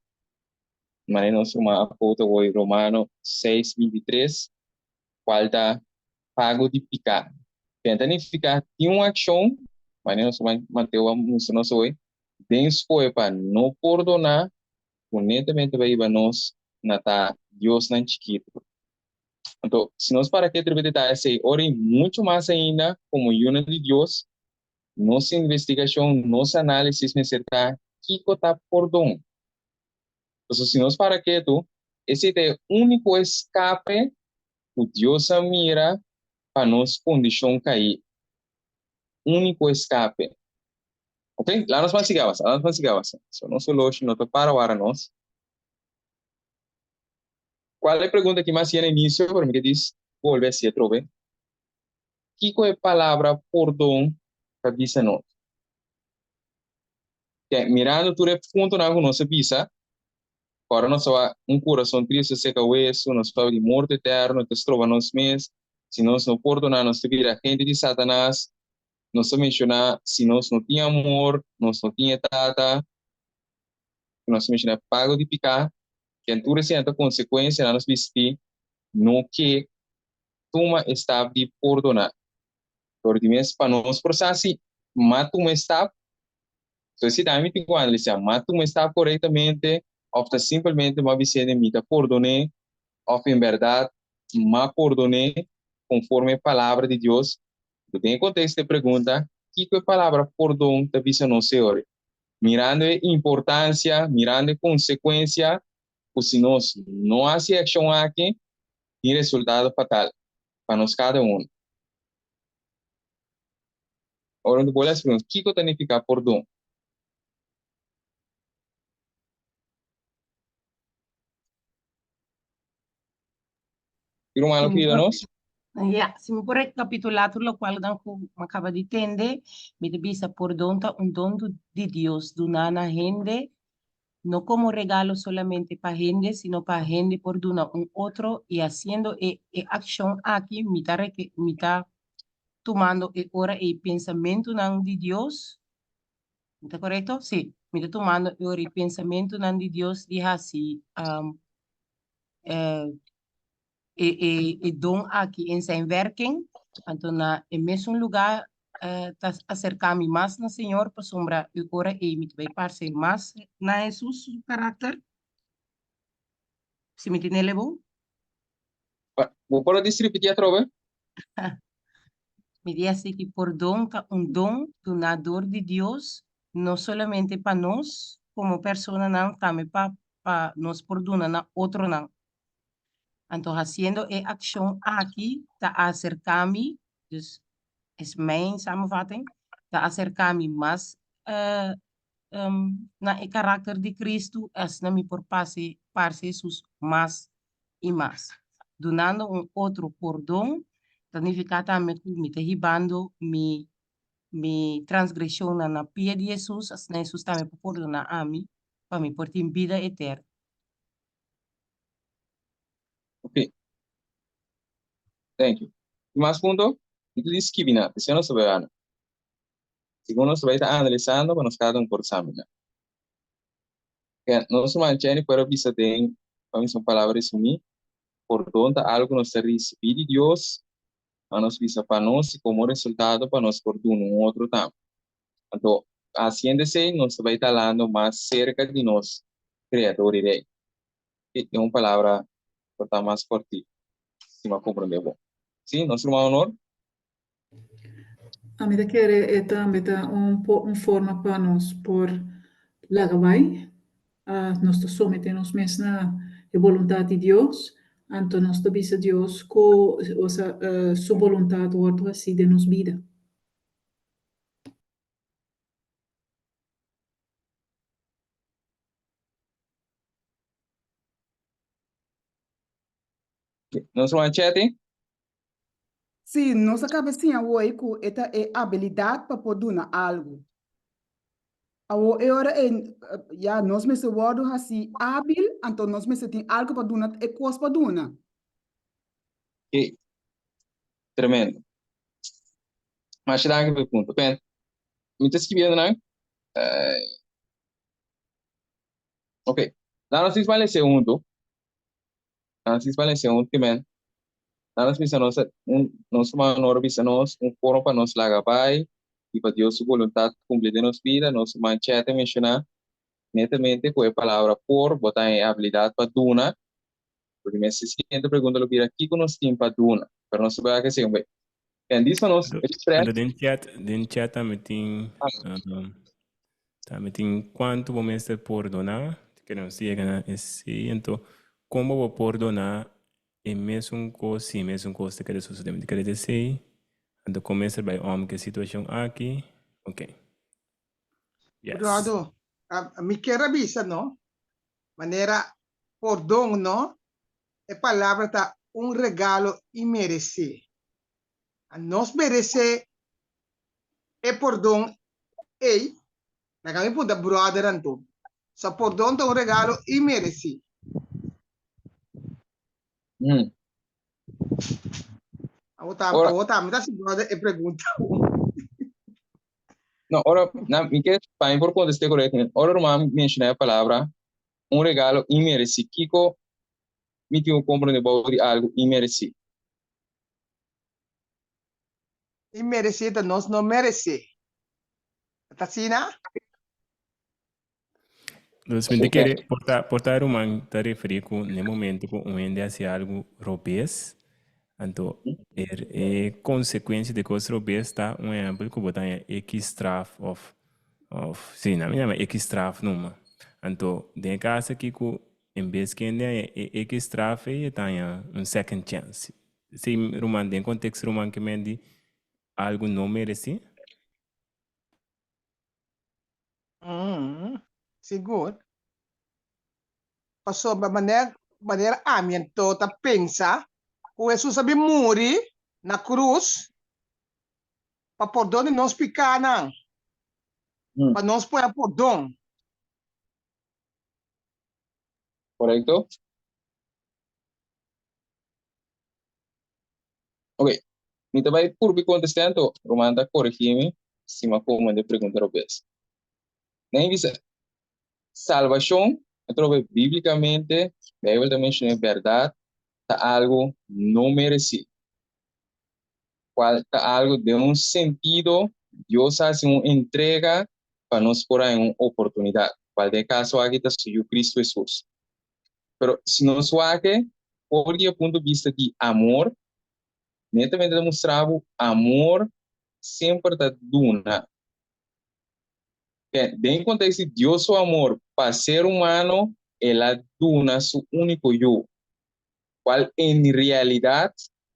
manera nos ruman a kota hoy Romano 6:23, kual ta pago di piká. Ken ta nifiká tin un akshon, manera nos Mateo a mustra nos awe, den skohe pa no pordoná, ku netamente bai hiba nos na ta diosnan chikitu. Anto, si nos para ke riba detaye esei, ora i muchu mas ainda komo yunan di Dios, nos investigashon, nos análisis mester ta kiko ta pordon. Pasobra si nos para ketu, esei ta e úniko eskape ku Dios a mira pa nos kondishon kaí. Úniko eskape. Ok, laat nos mas sigui avansa, laat nos mas sigui avansa. So nos oloshi no ta para wara nos. Kual e pregunta ki mi hasié na inisio, pero mi ke dis bolbe hasié atrobe. Kiko e palabra pordon ta bisa nos? Ke, mirando tur e puntonan ku nos a bisa, Ora nos ta wak un kurason tristu seka wesu, nos papia di morto eterno ta stroba nos mes. Si nos no pordoná, nos ta bira agente di Satanas. Nos ta menshoná si nos no tin amor, nos no tin e Tata. Nos ta menshoná e pago di piká. Ken tur esei ta konsekuensianan nos bisti no ke tuma e stap di pordoná. Dor di mes pa nos por sa si m'a tuma e stap, So si tambe mi tin ku analisá, m'a tuma e stap korektamente òf ta simpelmente m'a bis'é den mi ta pordon'é òf en bèrdat m'a pordon'é konforme e Palabra di Dios? Anto den e konteksto e pregunta, kiko e palabra pordon ta bisa nos e ora? Mirando e importansia, mirando e konsekuensia ku si nos no hasi e akshon aki, tin resultado fatal pa nos kada unu. Ora bo les pregunta, kiko ta nifiká pordon? Ki ruman lo pida nos? Ya, si mi por rekapitulá tur lokual dan ku mi a kaba di tende, mi ta bisa pordon ta un don di Dios duná na hende, no komo regalo solamente pa hende, sino pa hende por duna un otro, i hasiendo e e akshon aki mi ta mi ta tumando e ora ei pensamentunan di Dios, mi ta korekto? Sí, mi ta tumando e ora ei pensamentunan di Dios di hasi e e e don aki en zijn werking, anto na e mesun lugá ta aserká mi mas na Señor pasobra e ora ei mi ta bai parse mas na Hesus su karakter. Si mi tene bon? Bo por a disi ripití atrobe? Mi di así ki pordon ta un don duná dor di Dios, no solamente pa nos komo personanan, tambe pa pa nos por duna na otronan. Anto hasiendo e akshon aki ta aserká mi, dus is mijn samenvatting, ta aserká mi mas na e karakter di Kristu, asina mi por pase parse Hesus mas i mas. Dunando un otro pordon ta nifiká tambe ku mi ta hibando mi mi transgreshonnan na pia di Hesus, asina Hesus tambe por pordoná ami pa mi por tin bida eterno. Ok. Thank you. Tin mas punto? Mi ta di skibi nan, esei nos ta bai wak. Segun nos ta bai ta analisando pa nos kada un por saminá. Ke nos ruman Jenny por a bisa den, pa mi un palabra resumí, pordon ta algu ku nos ta risibí di Dios, pa nos bisa pa nos i komo resultado pa nos por duna un otro tambe. Anto, hasiendo esei, nos ta bai ta halando mas serka di nos Kreador i Rei. Den un palabra por ta mas kòrtiku, si mi a komprondé bon. Sí, nos ruman Honor? Ami ta kere e tambe ta un un forma pa nos por laga bai. Nos ta somete nos mes na e boluntat di Dios, anto nos ta bisa Dios ku osea su boluntat wòrdu hasi den nos bida. Nos ruman Chetty? Sí, nos a kaba siña awor ku e ta e abilidat pa por duna algu. Awor e ora ei ya nos mester wòrdu hasi ábil, anto nos mester tin algu pa duna e kos pa duna. Ke tremendo. Masha danki pa e punto. Ben, mi ta skibiendo nan. Ok, laat nos tin pa lese huntu. Laat nos tin pa lese huntu, men. Nan nos bisa nos un nos ruman Nora bisa nos un forma pa nos laga bai i pa Dios su boluntat kumpli den nos bida. Nos ruman Chet a menshoná netamente ku e palabra por bo ta e abilidat pa duna. Porque mi siguiente pregunta lo bira kiko nos tin pa duna? Pero nos ta bai aki segun bai. En dis pa nos express. Anto den chat, den chat tambe tin tambe tin kuantu bo mester pordoná. Kere nos yega na esei. Anto kon bo por pordoná E mesun kos, si, mesun kos ta kere sosode. Mi ta kere ta esei. Anto kon mester bai om ku e situashon aki? Ok. Yes. Eduardo, mi kier a bisa no, manera pordon no, e palabra ta un regalo inmeresí. Nos meresé e pordon ei? Laga mi puntra brother anto. So pordon ta un regalo inmeresí. Mm. Awo ta, Ora, awo ta, mi ta hasi brother e pregunta. no, ora, na, mi ke pa mi por contesté correctamente. Ora ruman menciona e palabra un regalo inmeresí, kiko mi tin ku comprende bou di algo inmeresí? Inmeresí ta nos no meresé. Ta asina? Dus mi ta kere por ta por ta ruman ta referí ku n'e momento ku un hende hasi algu robes, anto e e konsekuensia di kos robes ta un ehèmpel ku bo ta haña ekis straf òf òf si nan mi yama ekis straf numa. Anto den e kas aki ku en bes ku hende haña e ekis straf ei e ta haña un second chance. Si ruman den konteksto ruman ke men di algu no meresí. Mm, sigur. Pasobra manera, manera ami anto ta pensa ku Hesus a bin muri na krus pa pordon di nos pikánan, pa nos por a pordon. Korekto. Ok, mi ta bai purbi kontestá anto Roman ta korigí mi si mi a komprendé e pregunta robes. Nan bisa, salbashon, atrobe bíblikamente Beibel ta menshoná e bèrdat ta algu no meresí, kual ta algu den un sentido Dios a hasi un entrega pa nos por haña un oportunidat, kual den e kaso aki ta su Yu Kristu Hesus. Pero si nos wak for di e punto bista di amor, netamente ta mustra bo amor semper ta duna. Den kontekst di Dios su amor pa ser humano, el a duna su úniko Yu, kual en realidat,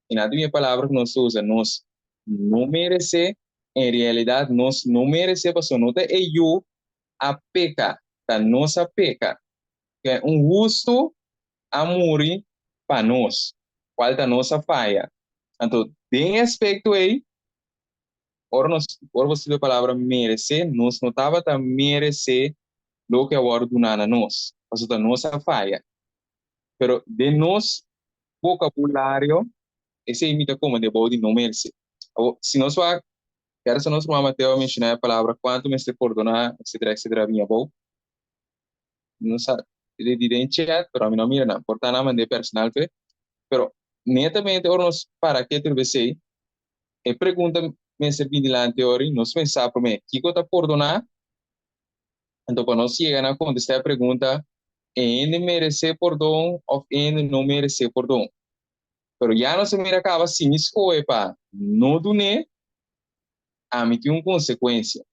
i nan ta bin e palabra ku nos ta usa, nos no meresé, en realidat nos no meresé pasobra no ta e Yu a peka, ta nos a peka. Ke un hustu a muri pa nos, kual ta nos a faya. Anto, den e aspekto ei, ora nos, ora bo studia e palabra meresé, nos no tabata meresé loke a wòrdu duná na nos, pasobra ta nos a faya. Pero den nos bokabulario, esei mi ta komprendé bou di no meresé. Awor, si nos wak, kere sa nos ruman Mateo a menshoná e palabra kuantu mester pordoná, etsetera, etsetera, bini abou. No sa di den chat, pero ami no mira nan. Por ta nan mand'é personal p'e. Pero netamente ora nos para ketu riba esei, e pregunta mester bin dilanti ora i nos mester sa promé kiko ta pordoná. Anto pa nos yega na kontestá e pregunta, e hende meresé pordon òf e hende no meresé pordon? Pero ya nos a mira kaba si mi skohe pa no dun'é, ami tin un konsekuensia.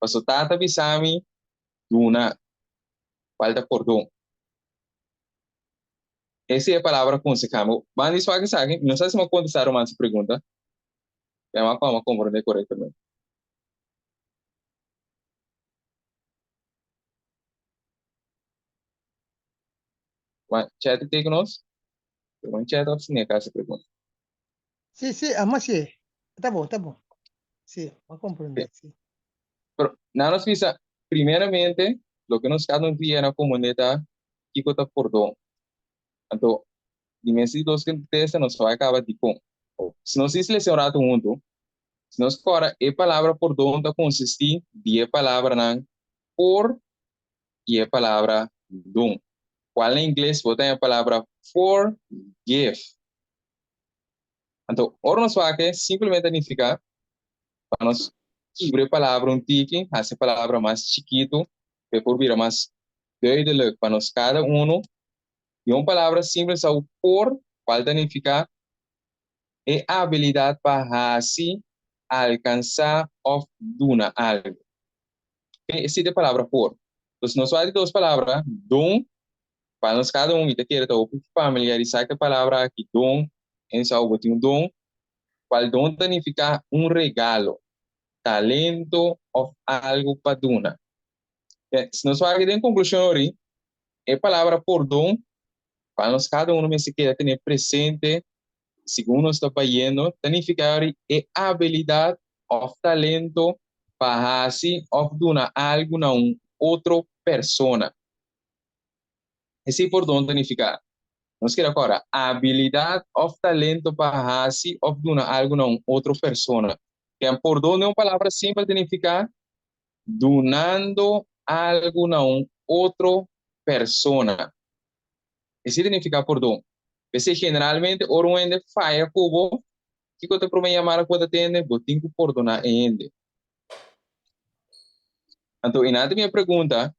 Pasobra Tata bisa mi duna, cual ta pordon. Ese e palabra aconseja. Mi ban di swak esaki, mi no sa si mi a contesta Roman su pregunta, pero mi a pa mi a comprende corectamente. Wan, chat te cu nos? Wan chat of si neka su pregunta? Sí, sí, amo sí. Ta bon, ta bon. Sí, a comprende, sí. Pero nan nos bisa, primeramente, loke nos kada un dia na komprendé ta kiko ta pordon. Anto, di mes di dos kontesta nos bai kaba dikon. Si nos hisi lesa un ratu huntu, si nos kòrda e palabra pordon ta konsistí di e palabranan por i e palabra don, kual na ingles bo ta haña e palabra forgive. Anto, ora nos wak simplemente ta nifiká pa nos kibra e palabra un tiki, hasi e palabra mas chikitu, pa e por bira mas duidelijk pa nos kada unu. I un palabra simpel sa por, kual ta nifiká e abilidat pa hasi, alkansá òf duna algu. Esei ta e palabra por. Entonces nos wak di dos palabra, don, pa nos kada un, mi ta kere ta hopi familiarisá ku e palabra aki, don, en sa bo tin un don, kual don ta nifiká un regalo, talento òf algu pa duna. Si nos wak den konklushon ori, e palabra pordon, pa nos kada uno mester keda tene presente segun nos ta bayendo, ta nifiká ori e abilidat òf talento pa hasi òf duna algu na un otro persona. Esei pordon ta nifiká. Nos keda kòrda, abilidat òf talento pa hasi òf duna algu na un otro persona. Ken pordon den un palabra simpel ta nifiká dunando algu na un otro persona. Esei ta nifiká pordon. P'esei generalmente ora un hende faya ku bo, kiko ta e promé yamada ku bo ta tende? Bo tin ku pordoná e hende. Anto i nan ta mi e pregunta,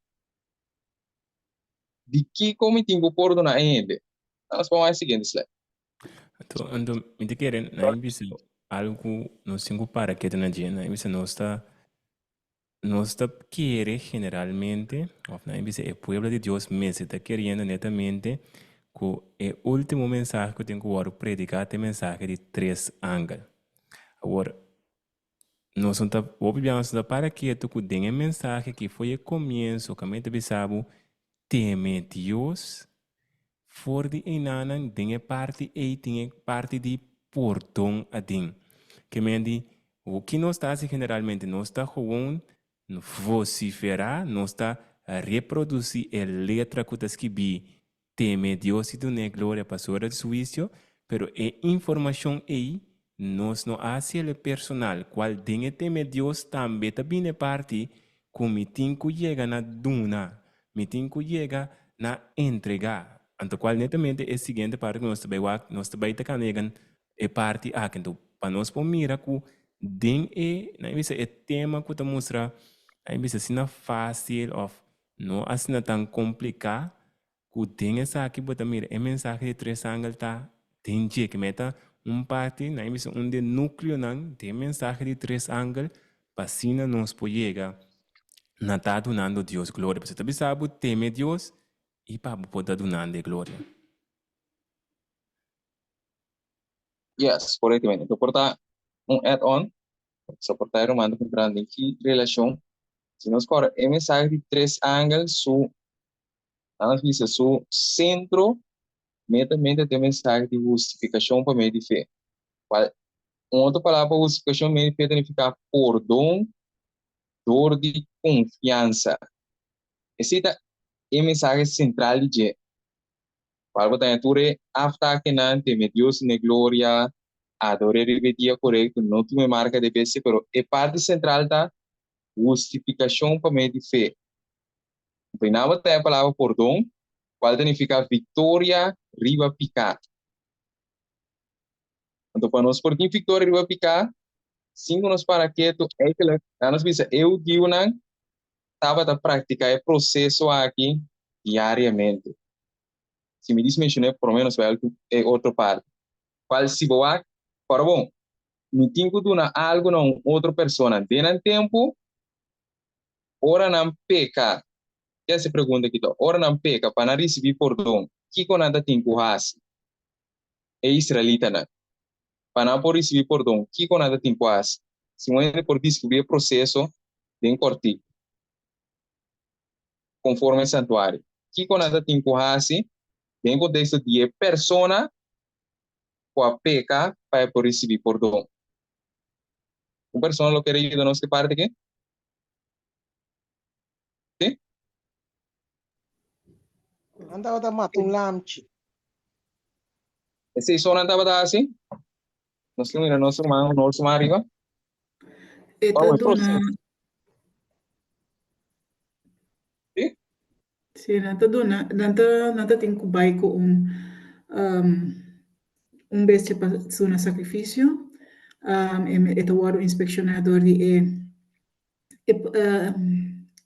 Di kiko mi tin ku pordoná e hende? Nos por wak e siguiente slide. Anto, anto mi ta kere nan a bisa algu ku nos tin ku para ketu na dje. Nan a bisa nos ta nos ta kere generalmente òf nan a bisa e pueblo di Dios mester ta keriendo netamente ku e último mensahe ku tin ku wòrdu prediká ta e mensahe di tres angel. Awor, Nos no ta, hopi bia nos no ta para ketu ku den e mensahe ki foi e komienso kaminda ta bisa bo teme Dios, for di einanan den e parti ei tin e parti di pordon aden. Ke men di, ki nos ta hasi generalmente? Nos ta gewoon vosiferá, nos ta reprodusí e letra ku ta skibí Teme Dios i dun'é gloria pa su ora di su huisio, pero e informashon ei nos no a hasiel personal, kual den e teme Dios tambe ta bini e parti ku mi tin ku yega na duna, mi tin ku yega na entregá. Anto kual netamente e siguiente parti ku nos ta bai wak, nos ta bai ta kana yega e parti aki. Anto pa nos por mira ku den e, nan a bisa e tema ku ta mustra, nan a bisa asina fásil òf No asina tan kompliká ku den esaki bo ta mira e mensahe di tres angel ta den dje. Ke meta un parti, nan a bisa un di e núkleonan den e mensahe di tres angel pa asina nos por yega na ta dunando Dios gloria. Pasobra ta bisa bo teme Dios i pa bo por ta dunando e gloria. Yes, korektamente. Bo por ta un add-on, soportá e ruman ta puntra den ki relashon Si nos kòrda e mensahe di tres angel su, nan a bisa su sentro netamente ta e mensahe di hustifikashon pa medio di fe. Kual un otro palabra pa hustifikashon medio di fe ta nifiká pordon dor di konfiansa. Esei ta e mensahe sentral di dje. Cual bo ta haña tur e aftakenan, teme Dios i ne gloria, ador'é riba e dia korekto, no tuma e marka di e bestia, pero e parti sentral ta hustifikashon pa medio di fe. Anto bo ta haña e palabra pordon, cual ta nifiká viktoria riba piká. Anto pa nos por tin viktoria riba piká, sin ku nos para ketu, eigenlijk, laga nos bisa e hudiunan tabata praktiká e proseso aki diariamente. Si mi dis menshoné por lo menos bai algu e otro parti. Kual si bo wak, ora bon, mi tin ku duna algu na un otro persona den nan tempu, ora nan peka, ke hasi pregunta aki ta, ora nan peka pa nan risibí pordon, kiko nan ta tin ku hasi? E israelitanan, pa nan por risibí pordon, kiko nan ta tin ku hasi? Si un hende por deskribí e proseso den kòrtiku. Konforme e santuario. Kiko nan ta tin ku hasi den konteksto di e persona ku a peka pa e por risibí pordon? Un persona lo kere yuda nos ku e parti aki? Sí? Nan tabata mata un lamchi. Esei so nan tabata hasi? Nos lo mira nos ruman honor suma ariba. E ta Wou, e duna. proceso. Sí? Sí, nan ta duna, nan ta, nan ta tin ku bai ku un, um, un bestia pa duna sakrifisio, e ta wòrdu inspekshoná dor di e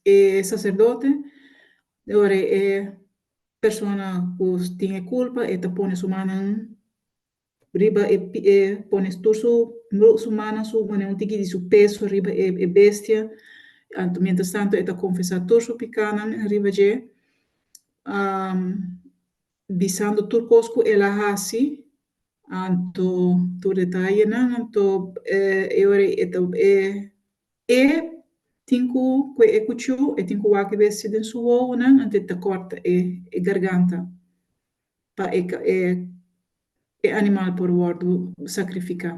e saserdote. E ora e persona ku tin e kulpa e ta pone su mannan riba e e pone tur su su mannan su pone un tiki di su peso riba e e bestia, anto mientras tanto e ta konfesá tur su pikánan riba dje, bisando tur kos ku el a hasi, anto tur detayenan, anto e ora e ta e e tin ku kue e kuchú, e tin ku wak e bestia den su wowonan, anto e ta kòrta e e garganta pa e e e animal por wòrdu sakrifiká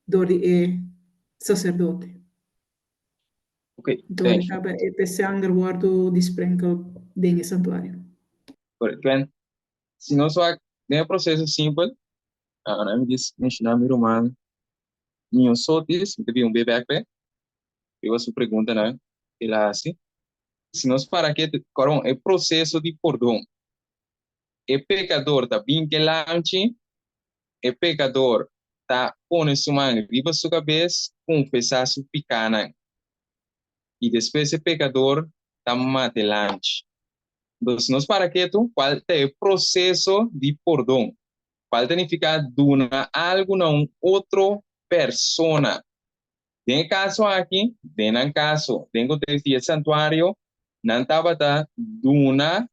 dor di e saserdote. Oké, Dor thank you. kaba e pe sanger wòrdu disprenkel den e santuario. Correct. Glenn, si nos wak den e proceso simpel, ah, mi dis menciona mi ruman Mio Sotis, mi ta bin un be bek pe, riba su preguntanan ke el a hasi. Si nos para ke, koron, e proceso di pordon, e pekador ta bin ke lamchi, e pekador ta pone su man riba su kabes, konfesá su pikánan, i despues e pekador ta mata e lamchi. Entonces, si nos para ketu, kual ta e proseso di pordon? Kual ta nifiká duna algu na un otro persona? Den e kaso aki, den nan kaso, den konteksto di e santuario, nan tabata duna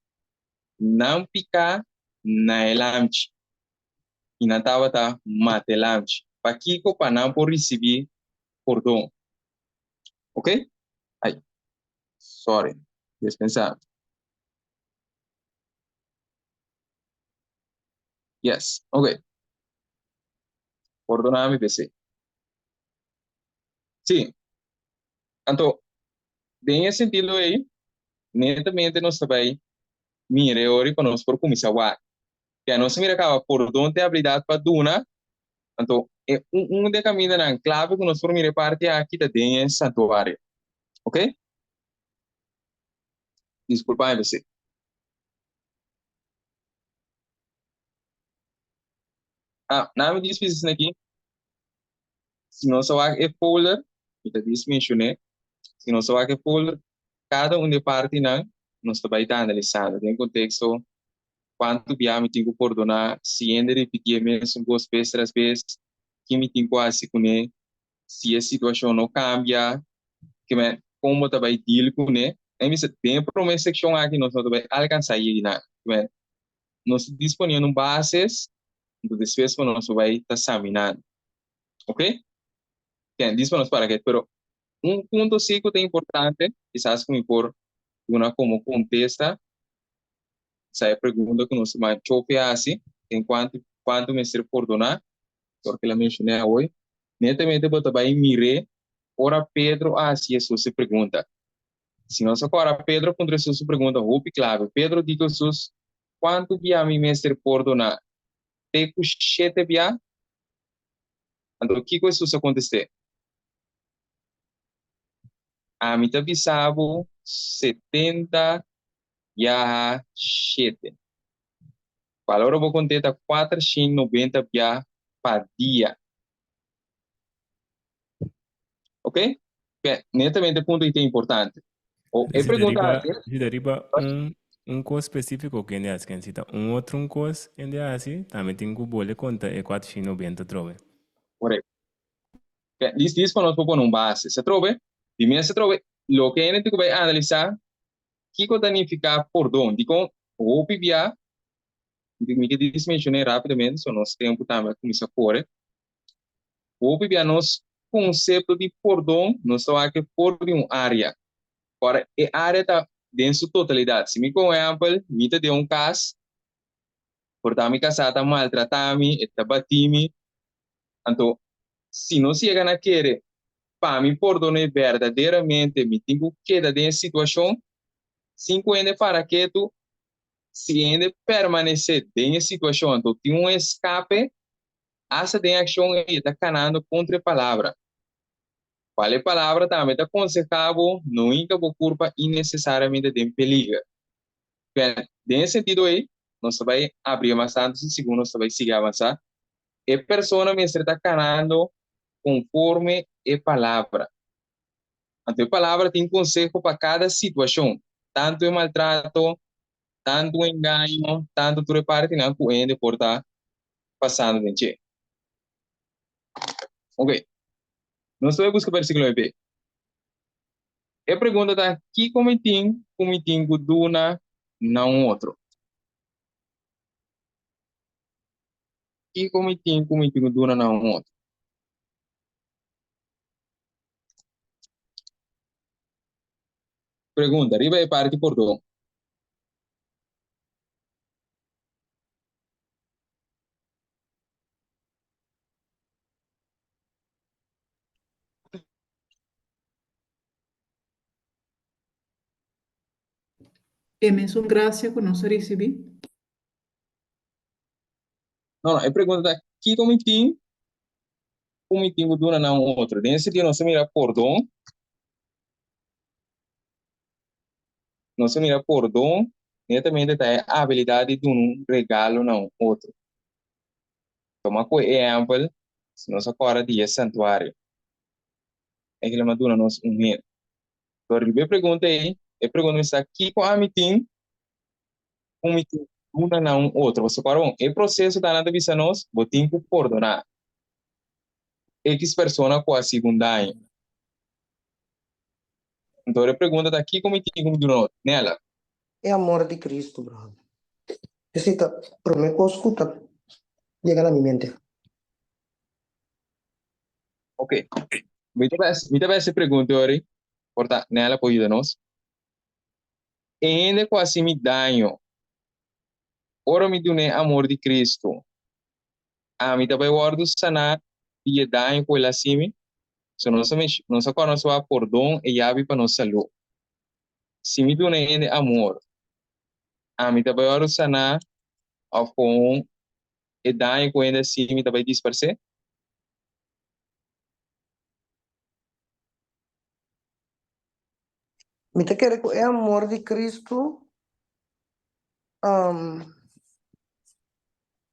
nan piká na e lamchi, i nan tabata mata e lamchi. Pakiko? Pa nan por risibí pordon. Ok? Ai, sorry, dispensá. Yes, ok. Pordoná mi p'esei. Sí. Anto, den e sentido ei, netamente nos ta bai mira e ora pa nos por kuminsá wak. Ya nos a mira kaba pordon ta e abilidat pa duna, anto e un un di e kamindanan klave ku nos por mira e parti aki ta den e santuario. Ok? Diskulpa mi p'esei. Ah, na mi dispis esaki. Si nos a wak e folder, mi ta dis menshoné, si nos a wak e folder, kada un di e partinan nos ta bai ta analisando den konteksto kuantu bia mi tin ku pordoná, si hende ripití e mesun kos bes tras bes, ki mi tin ku hasi kuné, si e situashon no kambia, kimen kon bo ta bai deal kuné. E mi sa den e promé sekshon aki nos no ta bai alkansá yegi nan. Kimen nos ta disponiendo un bases, anto despues pa nos bai ta saminando. Ok? Bien, dis pa nos para ke, pero un punto sí ku ta importante, kisas ku mi por duna komo kontesta sa e pregunta ku nos ruman Chofi a hasi den kuantu kuantu mester pordoná, porque el a menshoné awoy, netamente bo ta bai mir'é ora Pedro a hasi Hesus e pregunta. Si nos a kòrda, Pedro a puntra Hesus un pregunta hopi klave. Pedro di ku Hesus, Kuantu bia mi mester pordoná? Te ku shete bia? Anto kiko Hesus a kontest'é? Ami ta bisa bo 70 biaha shete. Kual ora bo kont'é ta 490 bia pa dia. Ok? Be, netamente punto i ta importante. O e Si ta pregunta riba, aki. si ta riba un, un kos spesífiko ku hende hasi, ken si ta un otro un kos hende hasi, tambe tin ku bole konta e 490 atrobe. Korekto. Be, dis dis pa nos por pone un base. Se atrobe, di mes atrobe, loke hende tin ku bai analisá, kiko ta nifiká pordon? Dikon hopi bia, mi ke dis menshoné rápidamente, so nos tempu tambe a kuminsá kore. Hopi bia nos konsepto di pordon nos ta wak for di un área. Ora e área ta den su totalidat. Si mi kon ehèmpel, mi ta den un kas, por ta mi kasá ta maltratá mi, e ta batí mi, anto si nos yega na kere pa mi pordon'é berdaderamente mi tin ku keda den e situashon sin ku hende para ketu. Si hende permanesé den e situashon anto tin un eskape. Asta den akshon ei e ta kanando kontra e palabra. Kual e palabra tambe ta konsehá bo no hinka bo kurpa innesesariamente den peliger. Bien, den e sentido ei, nos ta bai abri mas tantu si segun nos ta bai sigui avansá. E persona mester ta kanando konforme e palabra. Anto e palabra tin konseho pa kada situashon, tantu e maltrato, tantu engaño, tantu tur e partinan ku hende por ta pasando den dje. Ok, nos ta bai buska versíkulo e. E pregunta ta, kiko mi tin ku mi tin ku duna na un otro? Kiko mi tin ku mi tin ku duna na un otro? Pregunta, riba e parti pordon. E mesun gracia cu nos a ricibi. No, no, e pregunta ta, kiko mi tin ku mi tin ku duna na un otro? Den e sentido nos ta mira pordon, nos ta mira pordon netamente ta e abilidat di duna un regalo na un otro. Tuma ku e ehèmpel, si nos a kòrda di e santuario, e kila duna nos un hende. Dor riba e pregunta ei, e pregunta mi sa, kiko ami tin ku mi tin duna na un otro? Pasobra kòrda bon, e proseso ta nan ta bisa nos, bo tin ku pordoná ekis persona ku a hasi un daño. Enton e pregunta ta, kiko mi tin ku mi duna otro? Nela. E amor di Cristo, brother. Esei ta prome kos ku ta yega na mi mente. Ok. Mi ta bes, mi ta bes e pregunta ori, por ta Nela por yuda nos. E hende ku hasi mi daño, ora mi dun'é amor di Cristo, ami ta bai wòrdu saná di e daño ku el a hasi mi? So nos a mensh, nos a kòrda nos wak pordon e yabi pa nos salú. Si mi duna e hende amor, ami ta bai wòrdu saná òf kon e daño ku hende a hasi mi ta bai disparsé? Mi ta kere ku e amor di Kristu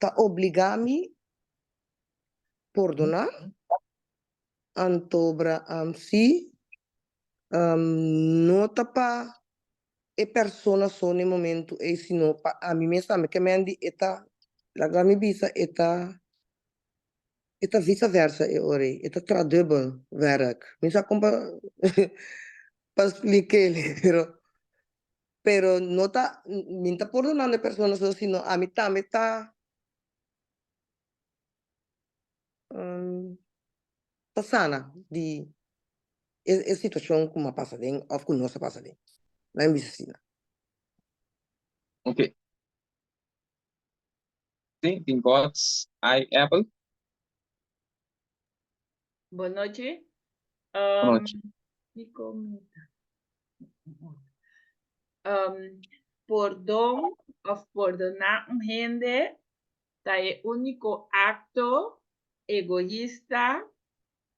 ta obligá mi pordoná, antobra si no ta pa e persona so na e momentu ei, sino pa ami mes tambe. Ke men di e ta, laga mi bisa e ta E ta vice versa e ora ei, e ta traha dubbel werk. Mi sa kon pa pa splik'el, pero pero no ta mi no ta pordonando e persona so, sino ami tambe ta ta sana di e e situashon ku mi a pasa aden òf ku nos a pasa aden. Nan bisa asina. Ok. Sí, tin God's Eye Apple. Bon nochi. Bon nochi. Kiko mi ta? Um, pordon of pordoná un hende ta e úniko akto egoista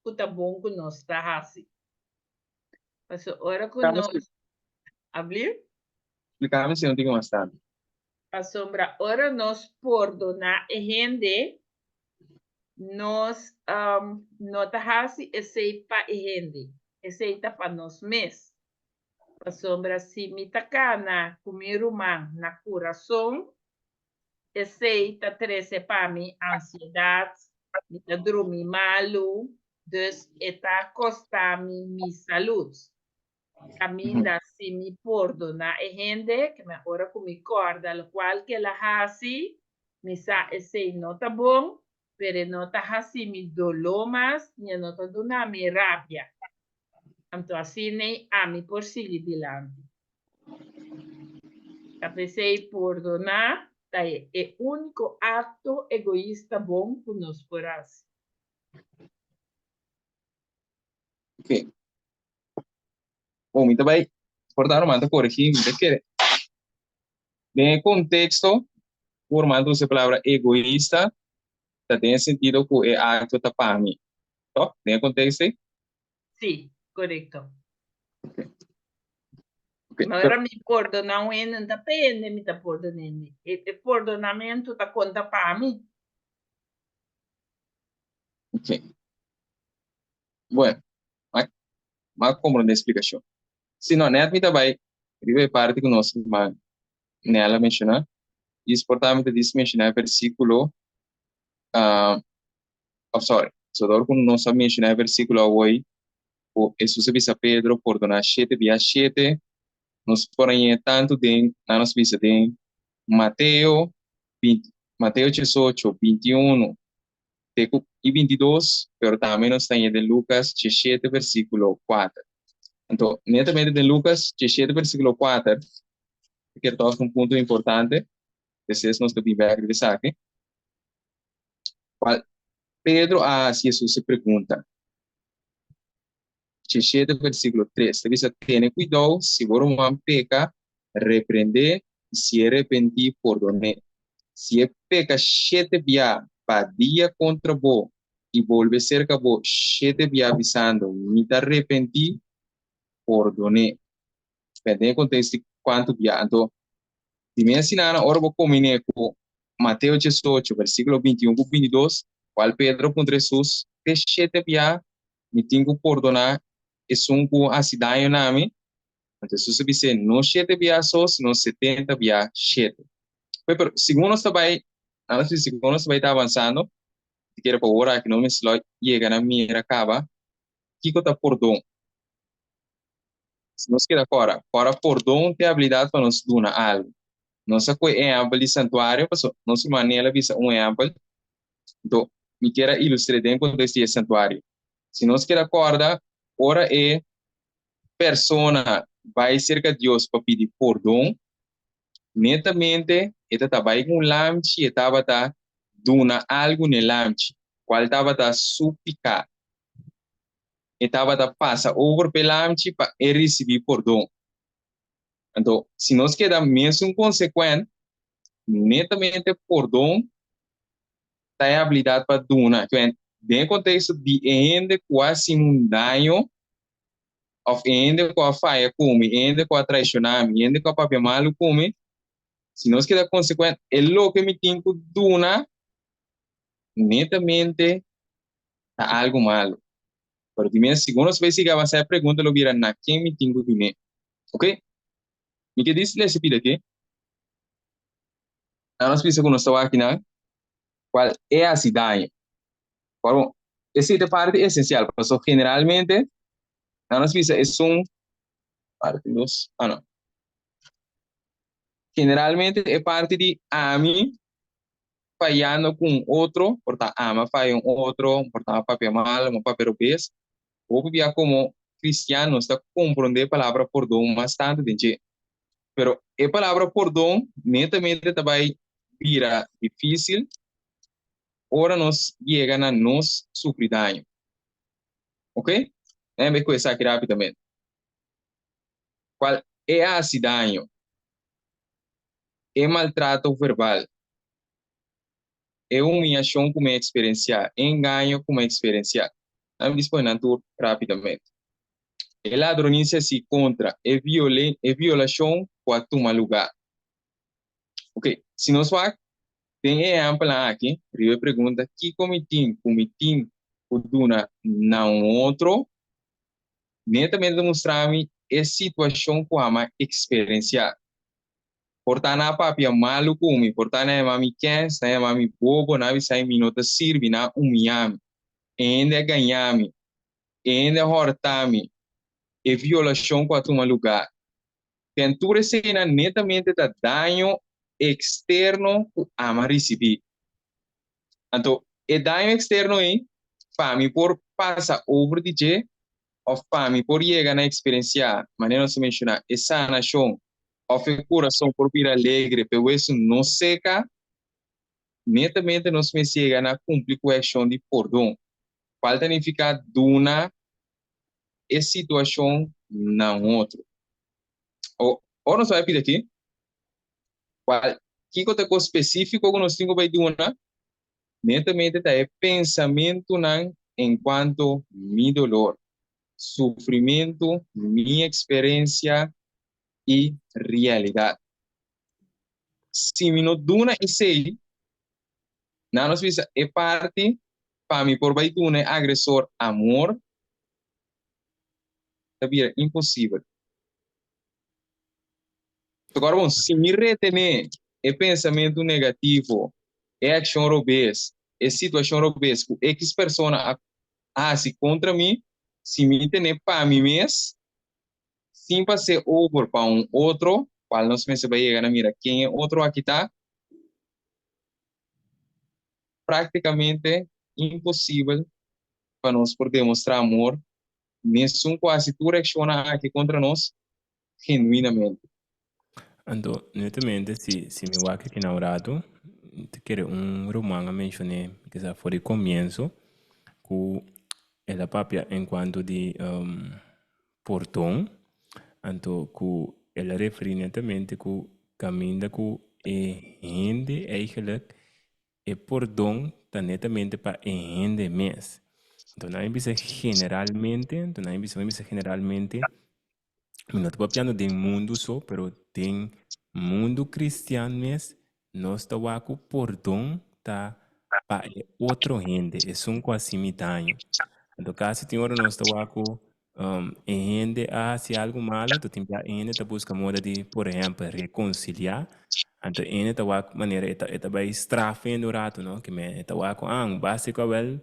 ku ta bon ku nos ta hasi. Pasobra ora ku nos. Ablief? Splikami si no tin mas tantu. Pasobra ora nos pordoná e hende, nos no ta hasi esei pa e hende, esei ta pa nos mes. Pasobra si mi ta kana ku mi ruman na kurason, esei ta trese pa mi ansiedat, mi ta drumi malu, dus e ta kosta mi mi salud. Kaminda si mi pordoná e hende, ke men ora ku mi kòrda lokual ku el a hasi, mi sa esei no ta bon, pero e no ta hasi mi doló mas ni e no ta duna mi rabia. Anto asin'ei ami por sigui dilanti. Ta p'esei pordoná ta e úniko akto egoista bon ku nos por hasi. Ok. Bon, mi ta bai por ta Roman ta corregí, mi ta kere. Den e contexto ku Roman ta usa e palabra egoista, ta den e sentido ku e acto ta pa mi. Toch? Den e contexto ei? Sí, correcto. Ok. Ok, Ma pero ora mi pordona un hende, no ta pa hende mi ta pordon'é. E, e pordonamentu ta konta pa mi. Ok. Bueno, m'a m'a komprondé e splikashon. Si no, nèt mi ta bai riba e parti ku nos ruman Nel a menshoná. Dis por ta mi ta dis menshoná e versíkulo, oh sorry, so dor ku nos a menshoná e versíkulo awoi ku Hesus a bisa Pedro pordoná shete bia shete, nos por hañ'é tantu den, nan nos bisa den Mateo binti, Mateo diesocho, bintiunu te ku i bintidos, pero tambe nos ta hañ'é den Lukas diesshete versíkulo kuater. Anto, netamente den Lukas diesshete versíkulo kuater, mi kier toka un punto importante, despues nos ta bin bèk riba esaki, kual Pedro a hasi Hesus e pregunta. Diesshete versíkulo tres ta bisa, Tene kuidou, si bo ruman peka, reprendé, i si e repentí, pordon'é. Si e peka shete bia pa dia kontra bo i bolbe serka bo shete bia bisando, Mi ta repentí, pordon'é. Den e konteksto di kuantu bia. Anto, di mes asina, ora bo kombiné ku Mateo diesocho, versíkulo bintiun ku bintidos, kual Pedro puntra Hesus, Te shete bia mi tin ku pordoná esun ku hasi daño na mi? Anto Hesus a bis'é, No shete bia so, sino setenta bia shete. Pue, pero segun nos ta bai, nan nos bisa, segun nos ta bai ta avansando, mi kere pa ora aki no mester lo yega na mira kaba kiko ta pordon. Si nos keda kòrda, kòrda pordon ta e abilidat pa nos duna algu. Nos a kohe ehèmpel di santuario, pasobra nos ruman Nel a bisa un ehèmpel, Anto, mi kier a ilustr'é den konteksto di e santuario. Si nos keda kòrda, ora e persona bai serka Dios pa pidi pordon, netamente e ta ta bai ku un lamchi, e tabata duna algu n'e lamchi, kual tabata su piká. E tabata pasa over p'e lamchi pa e risibí pordon. Anto, si nos keda mesun konsekuent, netamente pordon ta e abilidat pa duna. Kwen, den e konteksto di e hende ku a hasi un daño, òf e hende ku a faya ku mi, e hende ku a traishoná mi, e hende ku a papia malu ku mi, si nos keda konsekuent, e loke mi tin ku duna netamente ta algu malu. Pero di mes, segun nos bai sigui avansá e pregunta lo bira na ken mi tin ku dun'é. Ok? Mi ke dis lesa pida aki. Nan nos bisa ku nos ta wak akinan kual e hasi daño. Por bon, esei ta e parti esensial, pasobra generalmente nan nos bisa esun parti dos, ah no. Generalmente e parti di ami fayando ku un otro, por ta ami a faya un otro, por ta mi a papia malo, mi a papia robes, Hopi bia komo kristian nos ta komprondé e palabra pordon mas tantu den dje. Pero e palabra pordon netamente ta bai bira difísil ora nos yega na nos sufri daño. Ok? Déjame ku esaki rápidamente. Kual e hasi daño? E maltrato verbal. E humiashon ku mi a eksperensiá, e engaño ku mi a eksperensiá. Nan mi dispone nan tur rápidamente. E ladronisia si kontra e e violashon ku a tuma lugá. Ok, si nos wak den e ehèmpelnan aki riba e pregunta kiko mi tin ku mi tin ku duna na un otro, netamente ta mustra mi e situashon ku ami a eksperensiá. Por ta nan a papia malu ku mi, por ta nan a yama mi kens, nan a yama mi bobo, nan a bisa mi no ta sirbi, nan a humiá mi. E hende a gañá mi, e hende a hòrtá mi, e violashon ku a tuma lugá. Ten tur eseinan netamente ta daño eksterno ku ami a risibí. Anto, e daño eksterno ei, pa mi por pasa over di dje òf pa mi por yega na eksperensiá, manera nos a menshoná, e sanashon òf e kurason por bira alegre p'e wesu no seka, netamente nos mester yega na kumpli ku e akshon di pordon, kual ta nifiká duna e situashon na un otro. O, ora nos bai pidi aki, kual, kiko ta e kos spesífiko ku nos tin ku bai duna? Netamente ta e pensamentunan enkuanto mi dolor, sufrimentu, mi eksperensia i realidat. Si mi no duna esei, nan nos bisa e parti. Pa mi por bai duna e agresor amor ta bira imposibel. Awor bon, si mi retené e pensamentu negativo, e akshon robes, e situashon robes ku X persona a hasi kontra mi, si mi tene pa mi mes, sin pas'é over pa un otro, kual nos mester bai yega na mira ken e otro aki ta, práktikamente imposibel pa nos por demostrá amor mesun ku hasi tur reakshonnan aki kontra nos genuinamente. Anto, netamente, si si mi wak aki na un ratu, mi ta kere un ruman a menshoné, kisa for di komienso, ku el a papia en kuanto di pordon, anto ku el a referí netamente ku kaminda ku e hende eigenlijk E pordon ta netamente pa e hende mes. Anto nan a bisa generalmente, anto nan a bisa, mi bisa generalmente, mi no ta papiando den mundu so, pero den mundu cristian mes, nos ta wak ku pordon ta pa e otro hende, esun ku a hasi mi daño. Anto kasi tin ora nos ta wak ku E hende a hasi algu malu, anto tin bia e hende ta buska moda di, por ehèmpel, rekonsiliá. Anto e hende ta wak manera e ta e ta bai straf hende un ratu, no? Ke men e ta wak ku, ah, un básiko awèl,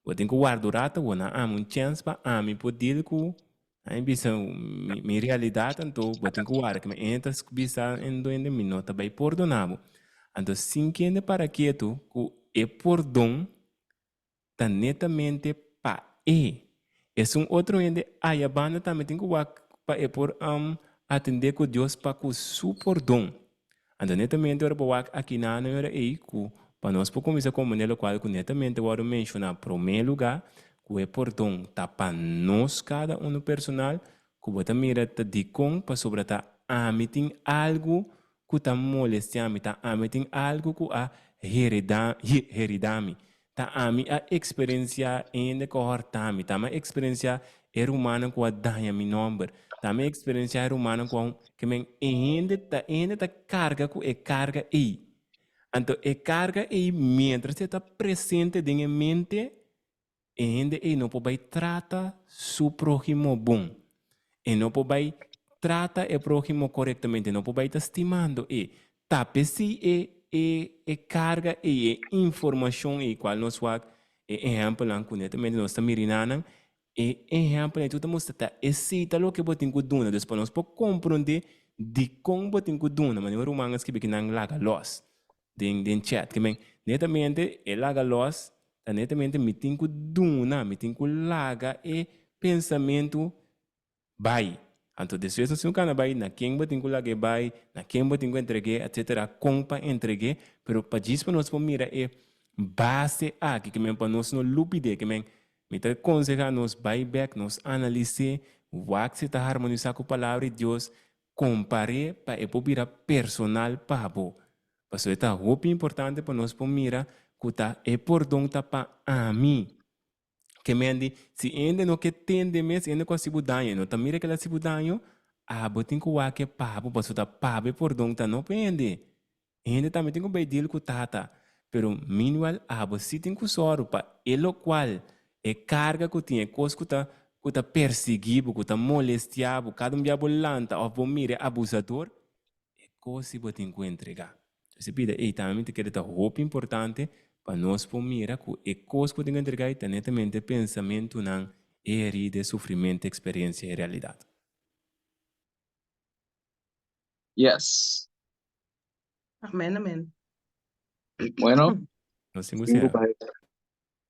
bo tin ku warda un ratu, bo na ami un chèns pa ami por deal ku, ami bisa mi mi realidat, anto bo tin ku warda. Ke men e hende ta bisa hende mi no ta bai pordoná bo. Anto sin kende para ketu ku e pordon ta netamente pa e. Esun otro hende aya banda tambe tin ku wak pa e por atendé ku Dios pa ku su pordon. Anto netamente ora bo wak aki na nan ora ei ku pa nos por kuminsá komprendé lokual ku netamente wòrdu menshoná promé lugá ku e pordon ta pa nos kada unu personal ku bo ta mira ta dikon pasobra ta ami tin algu ku ta molestiá mi, ta ami tin algu ku a heredá heridá mi, ta ami a eksperensiá hende ku a hòrtá mi, ta ami a eksperensiá e rumannan ku a daña mi nòmber, ta ami a eksperensiá e rumannan ku a ke men e hende ta e hende ta karga ku e karga ei. Anto e karga ei miéntras e ta presente den e mente, E hende ei no por bai trata su próhimo bon. E no por bai trata e próhimo korektamente, e no por bai ta stimando e. Ta p'esei e e e karga ei, e informashon ei kual nos wak e ehèmpelnan ku netamente nos ta mira nan, e ehèmpelnan ei tur ta mustra ta esei ta loke bo tin ku duna. Dus pa nos por komprondé dikon bo tin ku duna, manera un ruman a skibi ki nan laga lòs den den chat. Ke men netamente e laga lòs Ta netamente mi tin ku duna, mi tin ku laga e pensamentu bai. Anto despues nos tin ku kana bai na ken bo tin ku lag'é bai, na ken bo tin ku entreg'é, etsetera, kon pa entreg'é. Pero pa djis pa nos por mira e base aki, ke men pa nos no lubid'é, ke men mi ta konsehá nos bai bèk, nos analis'é, wak si ta harmonisá ku Palabra di Dios, kompar'é pa e por bira personal pa bo. Pasobra e ta hopi importante pa nos por mira ku ta e pordon ta pa ami. Ke men di, si hende no ke tende mes, hende ku a hasi bo daño, e no ta mira ke el a hasi bo daño, abo tin ku wak e pa bo, pasobra ta pa bo e pordon ta, no pa hende. Hende tambe tin ku bai deal ku tata. Pero meanwhile abo si tin ku sòru pa e lokual, e karga ku tin, e kos ku ta ku ta persiguí bo, ku ta molestiá bo, kada un bia bo lanta òf bo mira e abusador, E kos si bo tin ku entregá. Esei pida ei tambe mi ta kere ta hopi importante pa nos por mira ku e kos ku bo tin ku entregá ei ta netamente e pensamentunan, e herida, e sufrimentu, e eksperensia, e realidat. Yes. Amen, amen. Bueno, Nos tin ku tin ku sera. bai,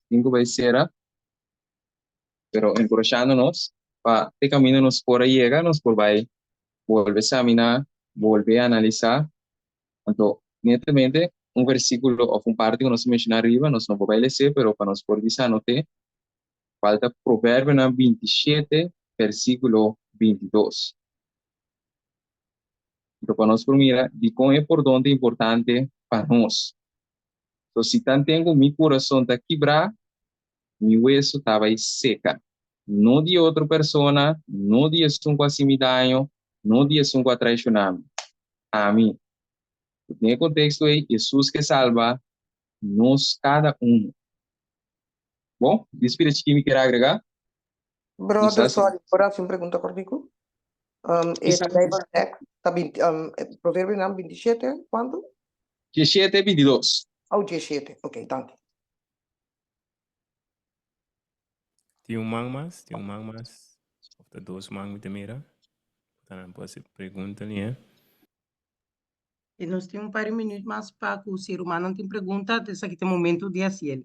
tin ku bai sera, pero enkurashando nos pa te kaminda nos por a yega, nos por bai bolbe saminá, bolbe analisá. Anto, netamente, un versíkulo òf un parti ku nos a menshoná ariba, nos no por bai les'é, pero pa nos por bisa anot'é, kual ta Proverbionan 27, versíkulo 22. Anto, pa nos por mira dikon e pordon ta importante pa nos. So, si tanten ku mi kurason ta kibrá, mi wesu ta bai seka. No di otro persona, no di esun ku a hasi mi daño, no di esun ku a traishoná mi. Ami. Den e konteksto ei, Hesus ke salba nos kada unu. Bon, di spira chikí mi kier agregá. Brother, sorry, por hasi un pregunta kòrtiku? Um, e Bijbel tekst ta 20, um, Proverbionan 27, kuantu? 17, 22. Oh, 17, oké, danki. Tin un man mas? Tin un man mas? Of ta dos man mi ta mira? Ta nan por hasi pregunta ni, eh? I nos tin un par di minuut mas pa ku si rumannan tin pregunta, esaki ta e momento di hasiel.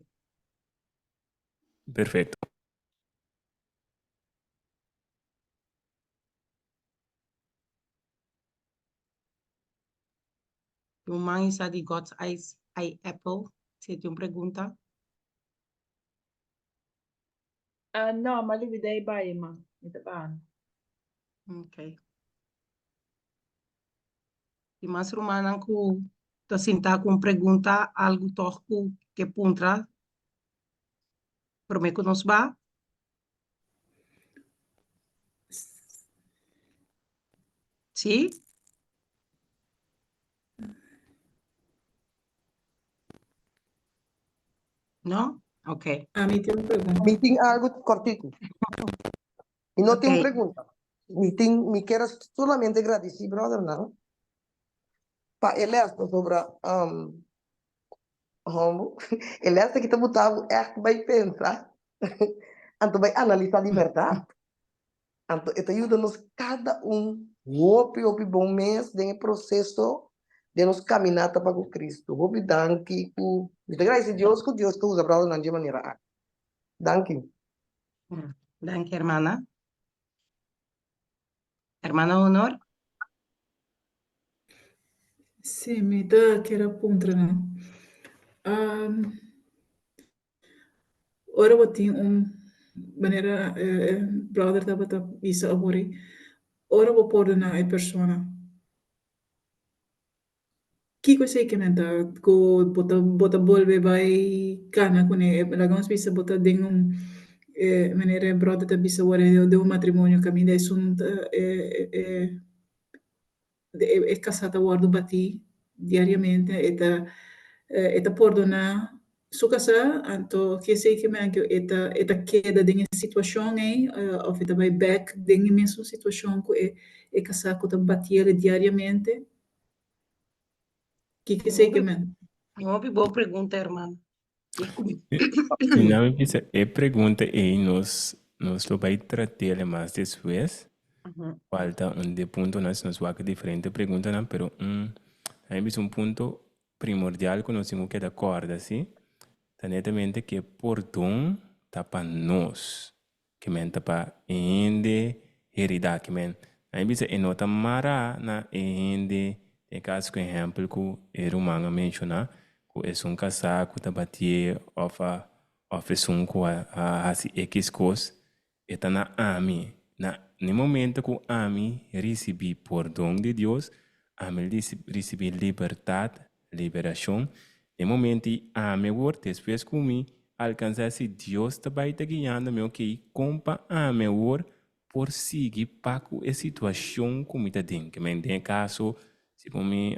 Perfecto. Un man isa di God's Eyes Eye Apple, si tin un pregunta. Ah, no, m'a lubida e bai, man. Mi ta bahando. Ok. Tin mas rumannan ku ta sinta ku un pregunta, algu tòg ku ke puntra promé ku nos ba? Sí? No? Ok. Ami tin un pregunta. Mi tin algu kòrtiku. Mi no tin un pregunta. Mi tin, mi kier solamente gradisí bròdernan pa e lès pasobra hombo e lès aki ta buta bo ègt bai pensa anto bai analisá di bèrdat. Anto e ta yuda nos kada un hopi hopi bon mes den e proseso den nos kaminata pa ku Kristu. Hopi danki ku mi ta gradisí Dios ku Dios ta usa bròdernan dje manera aki. Danki. Danki hermana. Hermana Honor? Sí, mi ta kier a puntra nan. Ora bo tin un manera e brother tabata bisa awor ei, ora bo pordoná e persona, kiko esei ke men ta ku bo ta bo ta bolbe bai kana kuné? Laga nos bisa bo ta den un manera e brother ta bisa awor ei den un matrimonio kaminda esun ta e E kasá ta wòrdu batí diariamente, e ta e ta pordoná su kasá, anto kiesei ke men ke e ta e ta keda den e situashon ei òf e ta bai bèk den e mesun situashon ku e e kasá ku ta batiel diariamente? Kiko esei ke men? Hopi bon pregunta, hermano. Mi a bisa e pregunta ei nos nos lo bai trat'el mas despues. Falta un de puntonan si nos wak diferente preguntanan pero un a mi bisa un punto primordial ku nos tin ku keda kòrda si ta netamente ke pordon ta pa nos. Ke men ta pa e hende heridá. Ke men a mi bisa e no ta mará na e hende den e kaso ku ehèmpel ku e ruman a menshoná ku esun kasá ku ta batié òf a òf esun ku a a hasi ekis kos e ta na ami. Na ne momento ku ami risibí pordon di Dios ami risibí libertat Liberashon, Den momento i ami awor, despues ku mi alkansá si Dios ta bai ta guiando mi, okey, kon pa ami awor por sigui pa ku e situashon ku mi ta den? Ke men den e kaso, segun mi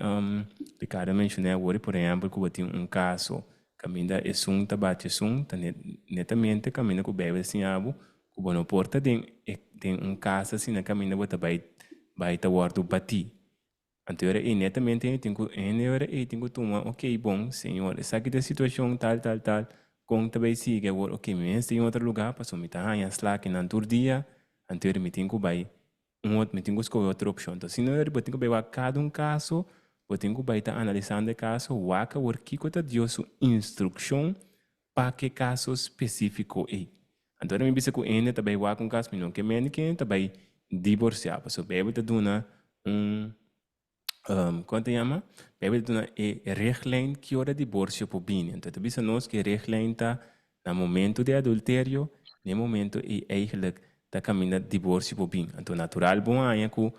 Ricardo a menshoná awor, por ehèmpel ku bo tin un kaso kaminda esun ta bati esun, ta netamente kaminda ku Beibel siña bo ku bo no por ta den den un kas asina kaminda bo ta bai bai ta wòrdu batí. Anto e ora ei netamente hende tin ku hende e ora ei tin ku tuma ok bon señor esaki ta e situashon tal tal tal kon ta bai sigui awor ok mi mester den otro lugá pasobra mi ta haña slakinan tur dia anto e ora mi tin ku bai un otro mi tin ku skohe otro opshon enton si no e ora bo tin ku bai wak kada un kaso bo tin ku bai ta analisando e kaso wak awor kiko ta Dios su instrukshon pa ke kaso spesífiko ei. Anto ora mi bisa ku hende ta bai wak un kas, mi no ke mende ku hende ta bai divorsiá, pasobra Beibel ta duna un, kon ta yama? Beibel ta duna e richtlijn ki ora diborsio por bini. Anto e ta bisa nos ku e richtlijn ta na momento di adulterio, na e momento ei eigentlik ta kaminda diborsio por bin. Anto natural bo haña ku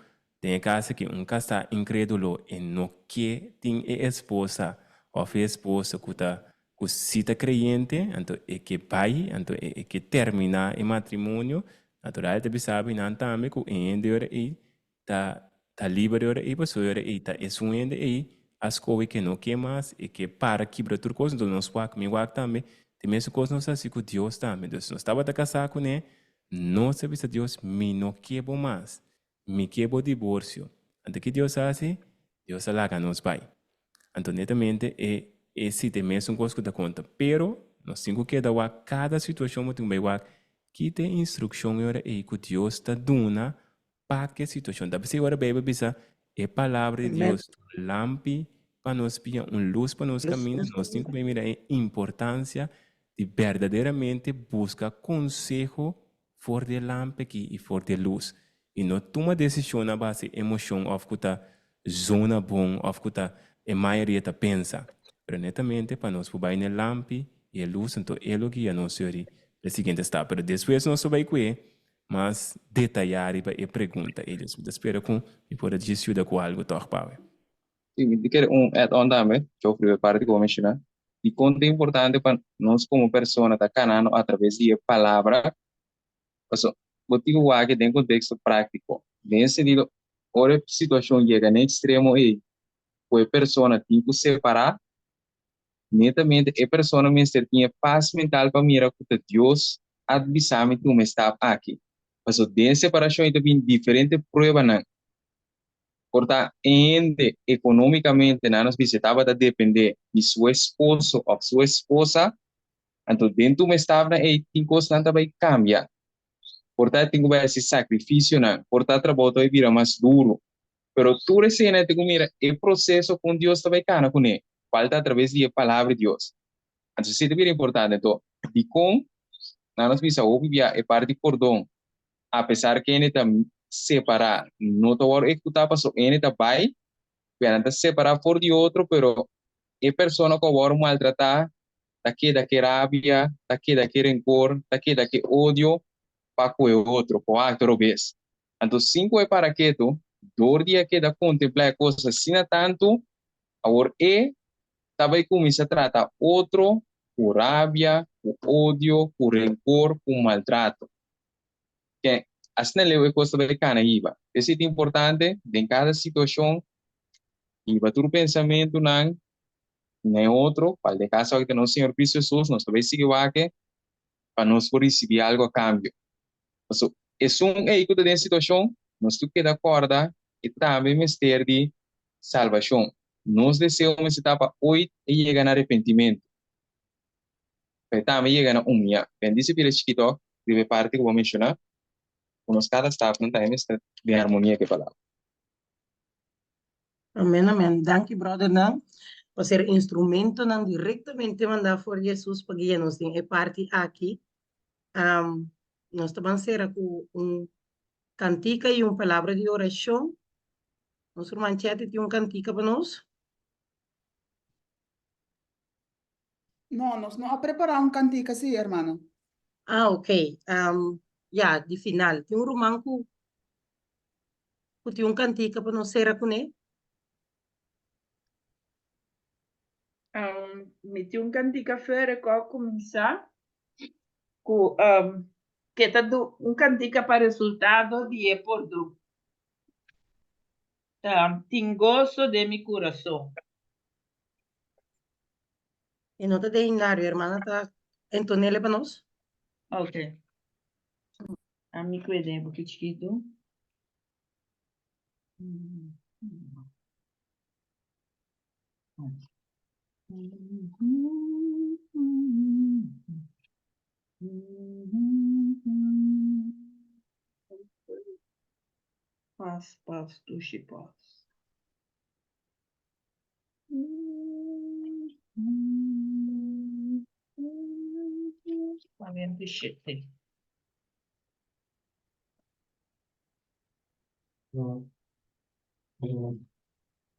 Den e kas aki un kasá inkrédulo e no ke tin e esposa òf e esposo ku ta ku si ta kreyente, anto e ke bai, anto e ke terminá e matrimonio, natural e ta bisa bo i nan tambe ku e hende ora ei ta ta liber e ora ei pasobra e ora ei ta esun hende ei. a skohe ke no ke mas, e ke para kibra tur kos, enton nos wak, mi wak tambe, te mesun kos nos hasi ku Dios tambe. Dus nos tabata kasá kuné, nos a bisa Dios, mi no ke bo mas, mi ke bo diborsio. Anto ki Dios a hasi? Dios a laga nos bai. Anto netamente e e si ta e mesun kos ku ta konta. Pero nos tin ku keda wak kada situashon bo tin ku bai wak ki ta e instrukshon e ora ei ku Dios ta duna pa ke situashon. Ta p'esei ora Beibel bisa e palabra di Amen. Dios ta un lampi pa nos pia, un lus pa nos Lus kaminda, nos tin ku bai mira e importansia di berdaderamente buska konseho for di e lampi aki i for di e lus i no tuma desishon a base emoshon òf ku ta zona bon òf ku ta e mayoria ta pensa, pero netamente pa nos por bai na e lampi i e lus anto e lo guia nos yori pa e siguiente stap. Pero despues nos lo bai ku e mas detayá riba e pregunta ei. Dus mi ta spera ku mi por a djis yuda ku algu tòg pawe. Sí, mi kere un add on tambe, Geoffrey, riba e parti ku bo a menshoná, di kon ta importante pa nos komo persona ta kanando atraves di e palabra, pasobra bo tin ku wak den konteksto práktiko, den e sentido ora e situashon yega na e ekstremo ei ku e persona tin ku separá, netamente e persona mester tin e pas mental pa mira ku ta Dios a bisa mi tuma e stap aki, pasobra den e separashon ei ta bin diferente pruebanan. Por ta e hende economicamente nan nos bisa tabata depende di su esposo of su esposa, anto den tuma e stapnan ey tin cosnan ta bay cambia. Por ta tin cu bay haci sacrificionan, por ta trabou ta bay bira mas duro. Pero tur esena tin cu mira e proceso con Dios ta bay cana cune, cual ta atraves di e Palabra di Dios. Anto esey ta bira importante. Anto dicon nan nos bisa hopi bia e parti pordon apesar ku hende ta separá, no ta wòrdu ehekutá pasobra hende ta bai, ya nan ta separá for di otro, pero e persona ku a wòrdu maltratá ta keda ku e rabia, ta keda ku e renkor, ta keda ku e odio pa ku e otro, ku a aktua robes. Anto sin ku e para ketu, dor di a keda kontemplá e kos asina tantu, awor e ta bai kuminsá trata otro ku rabia, ku odio, ku renkor, ku maltrato. Ke asina leu e kos ta bai kana hiba. Esei ta importante den kada situashon, hiba tur pensamentunan na e otro, kual den kaso aki ta nos Señor Cristo Jesus, nos ta bai sigui wak pa nos por risibí algu a kambio. Pasobra esun ei ku ta den situashon, nos tur keda kòrda e tambe mester di salbashon. Nos deseo mester ta pa oit e yega na arepentimentu. Pa e tambe yega na humiyá. Bendisi pila chikito riba e parti ku bo a menshoná, ku nos kada stapnan tambe mester den armonia ku e palabra. Amen amen danki brothernan pa ser instrumentonan directamente manda for di Jesus pa guia nos den e parti aki. Nos ta ban sera ku un kantika i un palabra di orashon. Nos ruman Chetty tin un kantika pa nos. No, nos no a prepará un kantika sí, hermano. Ah, ok. Ya, di final. Tin un ruman ku ku tin un kantika pa nos sera kuné? Mi tin un kantika fere ku a kuminsá ku ke ta du un kantika pa resultado di e pordon. Ta tin goso den mi kurason. E no ta den himnario, hermana ta entonele pa nos. Ok. Ami kwede un poki chikitu. Pas, pas, dushi pas. 47.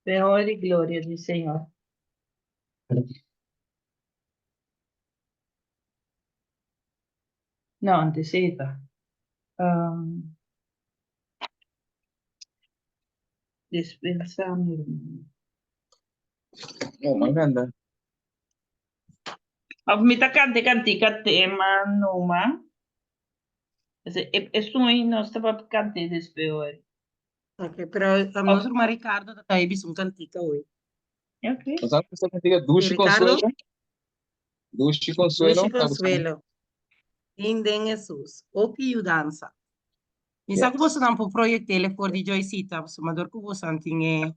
Mehor y gloria di Señor. No, antes eta. Um, dispensa mi hermano. No, manganda. Of mi ta canta cantica tema numa. Esun nos ta pa cante despues hoor. Ok, pero um, nos hermano Ricardo ta bisa un cantica hoy. Ok. Nos a kuminsá kantiga Dushi Ricardo? Consuelo. Dushi Consuelo. Dushi ta buscando. Consuelo. Tin den Hesus. Hopi yudansa. Mi sa ku Yes. bosonan por proyekt'é for di Joycita, pasobra dor ku bosonan tin e.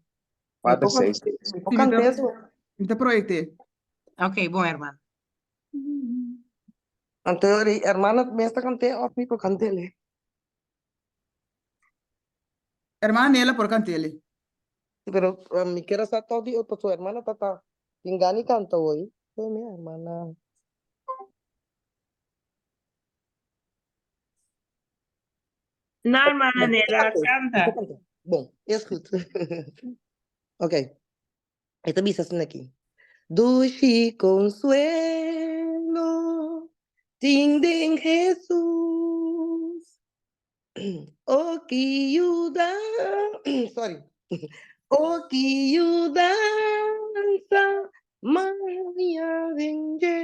Kuater, seis. Mi por Sí, mi ta, kant'é so. mi ta proyekt'é. Ok, bon hermana. Anto e hermana mes ta kant'é òf mi por kant'é? Hermana Nela por kant'é. Sí, pero mi kier a sa tòg di otro, su hermana ta ta tin gana di kanta hoy. Sí, mi hermana. No, hermana Mi Nela, por canta. kanta. Bon, is goed. Ok. E ta bisa asina aki. Dushi konsuelo tin den Hesus. O ki yuda, sorry. O ki yudansa m'a den dje.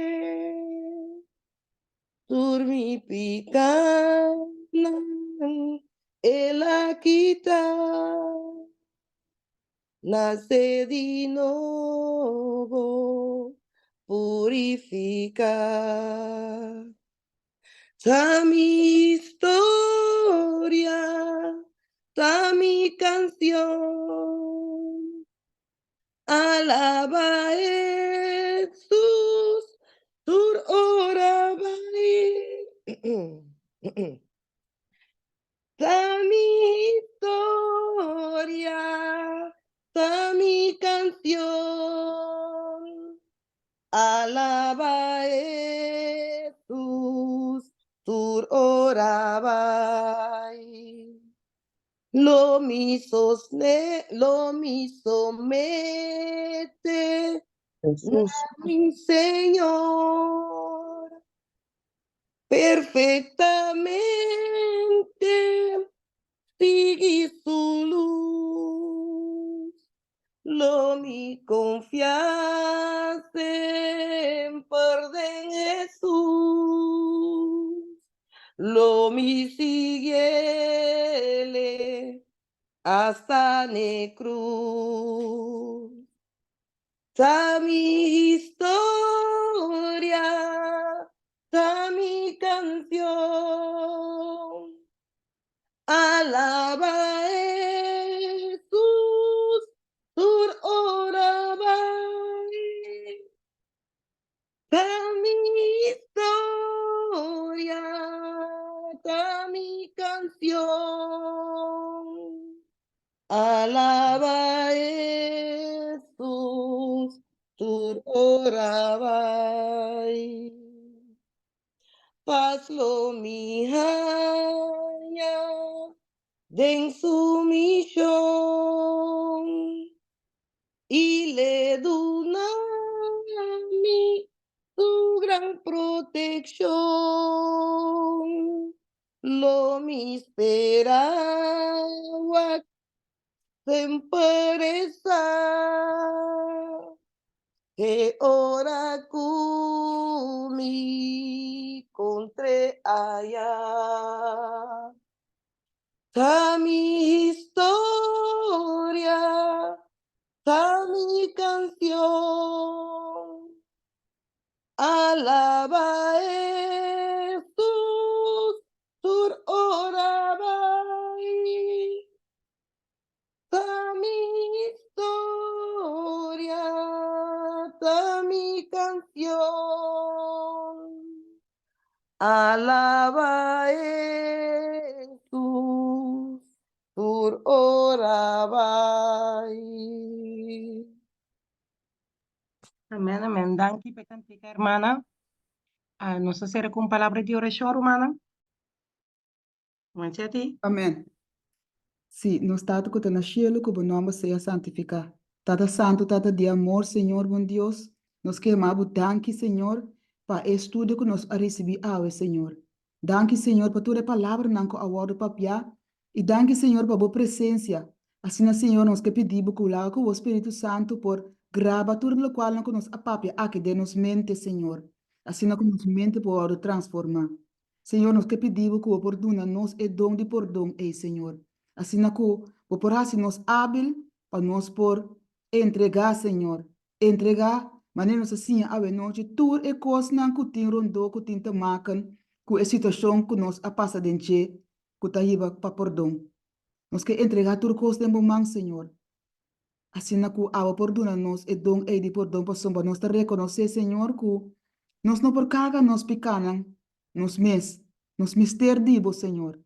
Tur mi pikanan el a kita. Nase di nobo, purifiká. Ta mi historia, ta mi kansion. Alaba Hesus tur ora bai. Ta mi historia, ta mi canción. Alaba Jesús, tur ora bai. Lo mi sosne, lo mi somete Jesús. na mi Señor. Perfectamente sigui su luz. Lo mi confia semper den Jesús. Lo mi siguiele hasta n'e cruz. Ta mi historia, ta mi canción. Alaba Jesús, tur ora bai. Ta mi historia, ta mi canción. Alaba Jesús, tur ora bai. Pas lo mi haña den su mishon i l'e duna mi su gran protekshon. Lo mi spera wak semper e sa te ora ku mi kontr'é aya. Ta mi historia, ta mi kansion. Alaba Hesus tur ora bai. Ta mi historia, ta mi canción. Alaba Hesus tur ora bai. Amen, amen. Danki pa e kantika, hermana. Ah, nos a sera ku un palabra di orashon, rumannan. Mancheti? Amen. Sí, nos Tata ku ta na shelu, ku bo nòmber sea santifiká. Tata Santu, Tata di amor, Señor bon Dios, nos ke yama bo danki, Señor, pa e estudio ku nos a risibí awe, Señor. Danki, Señor, pa tur e palabranan ku a wòrdu papiá, i danki, Señor, pa bo presensia. Asina, Señor, nos ke pidi bo ku laga ku bo Spiritu Santu por graba tur lokualnan ku nos a papia aki den nos mente, Señor, asina ku nos mente por wòrdu transformá. Señor, nos ke pidi bo ku bo por duna nos e don di pordon ei, Señor, asina ku bo por hasi nos ábil pa nos por entregá, Señor. Entregá, manera nos a siña awenochi, tur e kosnan ku tin rondó ku tin te maken ku e situashon ku nos a pasa den dje ku ta hiba pa pordon. Nos ke entregá tur kos den bo man, Señor. Asina ku abo por duna nos e don ei di pordon pasobra nos ta rekonosé, Señor, ku nos no por karga nos pikánan nos mes. Nos mester di bo, Señor.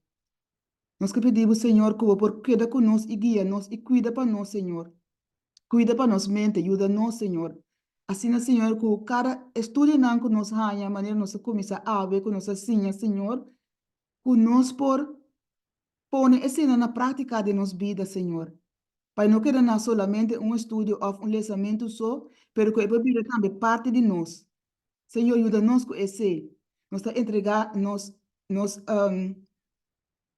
Nos ke pidi bo, Señor, ku bo por keda ku nos i guia nos i kuida pa nos, Señor. Kuida pa nos mente, yuda nos, Señor. Asina, Señor, ku kada estudionan ku nos haña, manera nos a kuminsá awe, ku nos a siña, Señor, ku nos por pone eseinan na práktika den nos bida, Señor. Pa e no keda na solamente un estudio òf un lesamentu so, pero ku e por bira tambe parti di nos. Señor, yuda nos ku esei. Nos ta entregá nos nos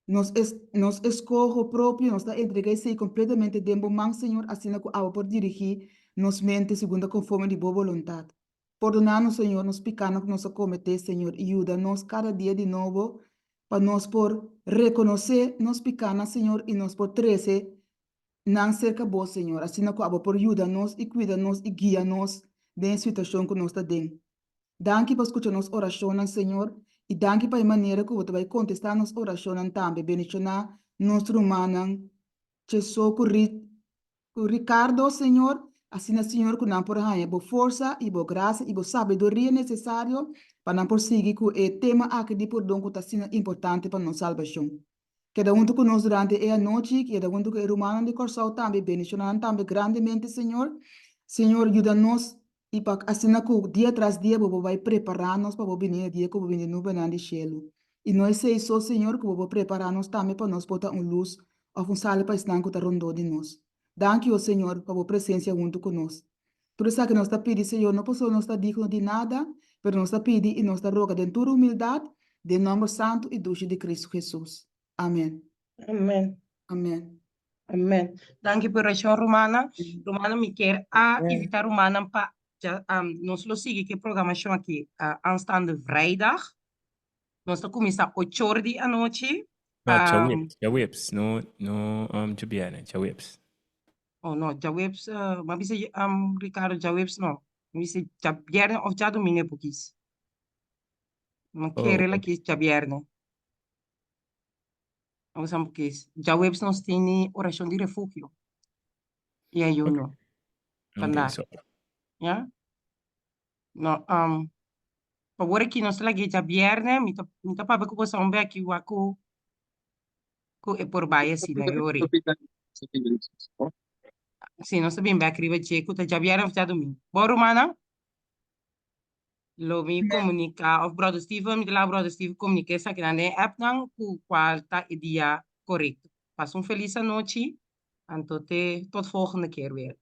nos es nos eskoho propio, nos ta entregá esei kompletamente den Bo man, Señor, asina ku abo por dirigí nos mente segun ta konforme di Bo boluntat. Pordoná nos, Señor, nos pikánan ku nos a kometé, Señor, i yuda nos kada dia di nobo pa nos por rekonosé nos pikánan, Señor, i nos por trese nan serka Bo, Señor, asina ku abo por yuda nos i kuida nos i guia nos den e situashon ku nos ta den. Danki pa skucha nos orashonnan, Señor, i danki pa e manera ku Bo ta bai kontestá nos orashonnan tambe. Bendishoná nos rumannan Cheso ku ku Ricardo, Señor, asina, Señor, ku nan por haña Bo forsa i Bo grasia i Bo sabiduria nesesario pa nan por sigui ku e tema aki di pordon ku ta asina importante pa nos salbashon. Keda huntu ku nos durante e anochi, keda huntu ku e rumannan di Kòrsou tambe, bendishoná nan tambe grandemente, Señor. Señor, yuda nos i pa asina ku dia tras dia Bo por bai prepará nos pa Bo bini e dia ku Bo bini di nubenan di shelu. I no esei so, Señor, ku Bo por prepará nos tambe pa nos por ta un lus òf un sal pa esnan ku ta rondó di nos. Danki, o Señor, pa Bo presensia huntu ku nos. Tur esaki nos ta pidi, Señor, no pasobra nos ta digno di nada, pero nos ta pidi i nos ta roga den tur humildat, den nòmber santu i dushi di Kristu Hesus. Amen. Amen. Amen. Amen. Danki pa e orashon, rumannan. Rumannan, mi kier a invitá rumannan pa dja nos lo sigui ku e programashon aki aanstaande vrijdag. Nos ta kuminsá ochor di anochi. No, djaweps, djaweps, no, no djabièrnè, djaweps. Oh no, djaweps, mi a bisa Ricardo djaweps no. Mi bisa djabièrnè òf djadumingu e por kis. Mi kere el a kis djabièrnè. Nos a kis. Djaweps nos tene orashon di refugio i ayuno. Vandaar. Ya? No, pa wor aki nos ta lag'é djabièrnè, mi ta mi ta papia ku boso un bèki wak ku ku e por bai asina e ora ei. Si, nos ta bin bèk riba dje ku ta djabièrnè òf djadumingu. Bo rumannan? Lo mi komuniká òf bròder Steven, mi ta laga bròder Steven komuniká esakinan den e appnan ku kual ta e dia korekto. Pasa un felis anochi, anto te tot volgende keer weer.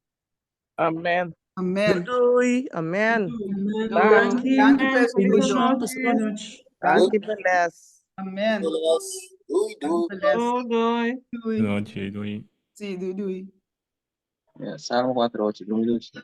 Amen. Amen. Doei. Amen. Amen. Bye. Danki. Danki pa e Bendiciones. estudio. Pasa buena nochi. Danki pa les. Amen. Doei, Danki doei. pa les. Doei, doei. Doei. Nochi, doei. Sí, doei, doei. Ja, Salmo 4, 8, 2008.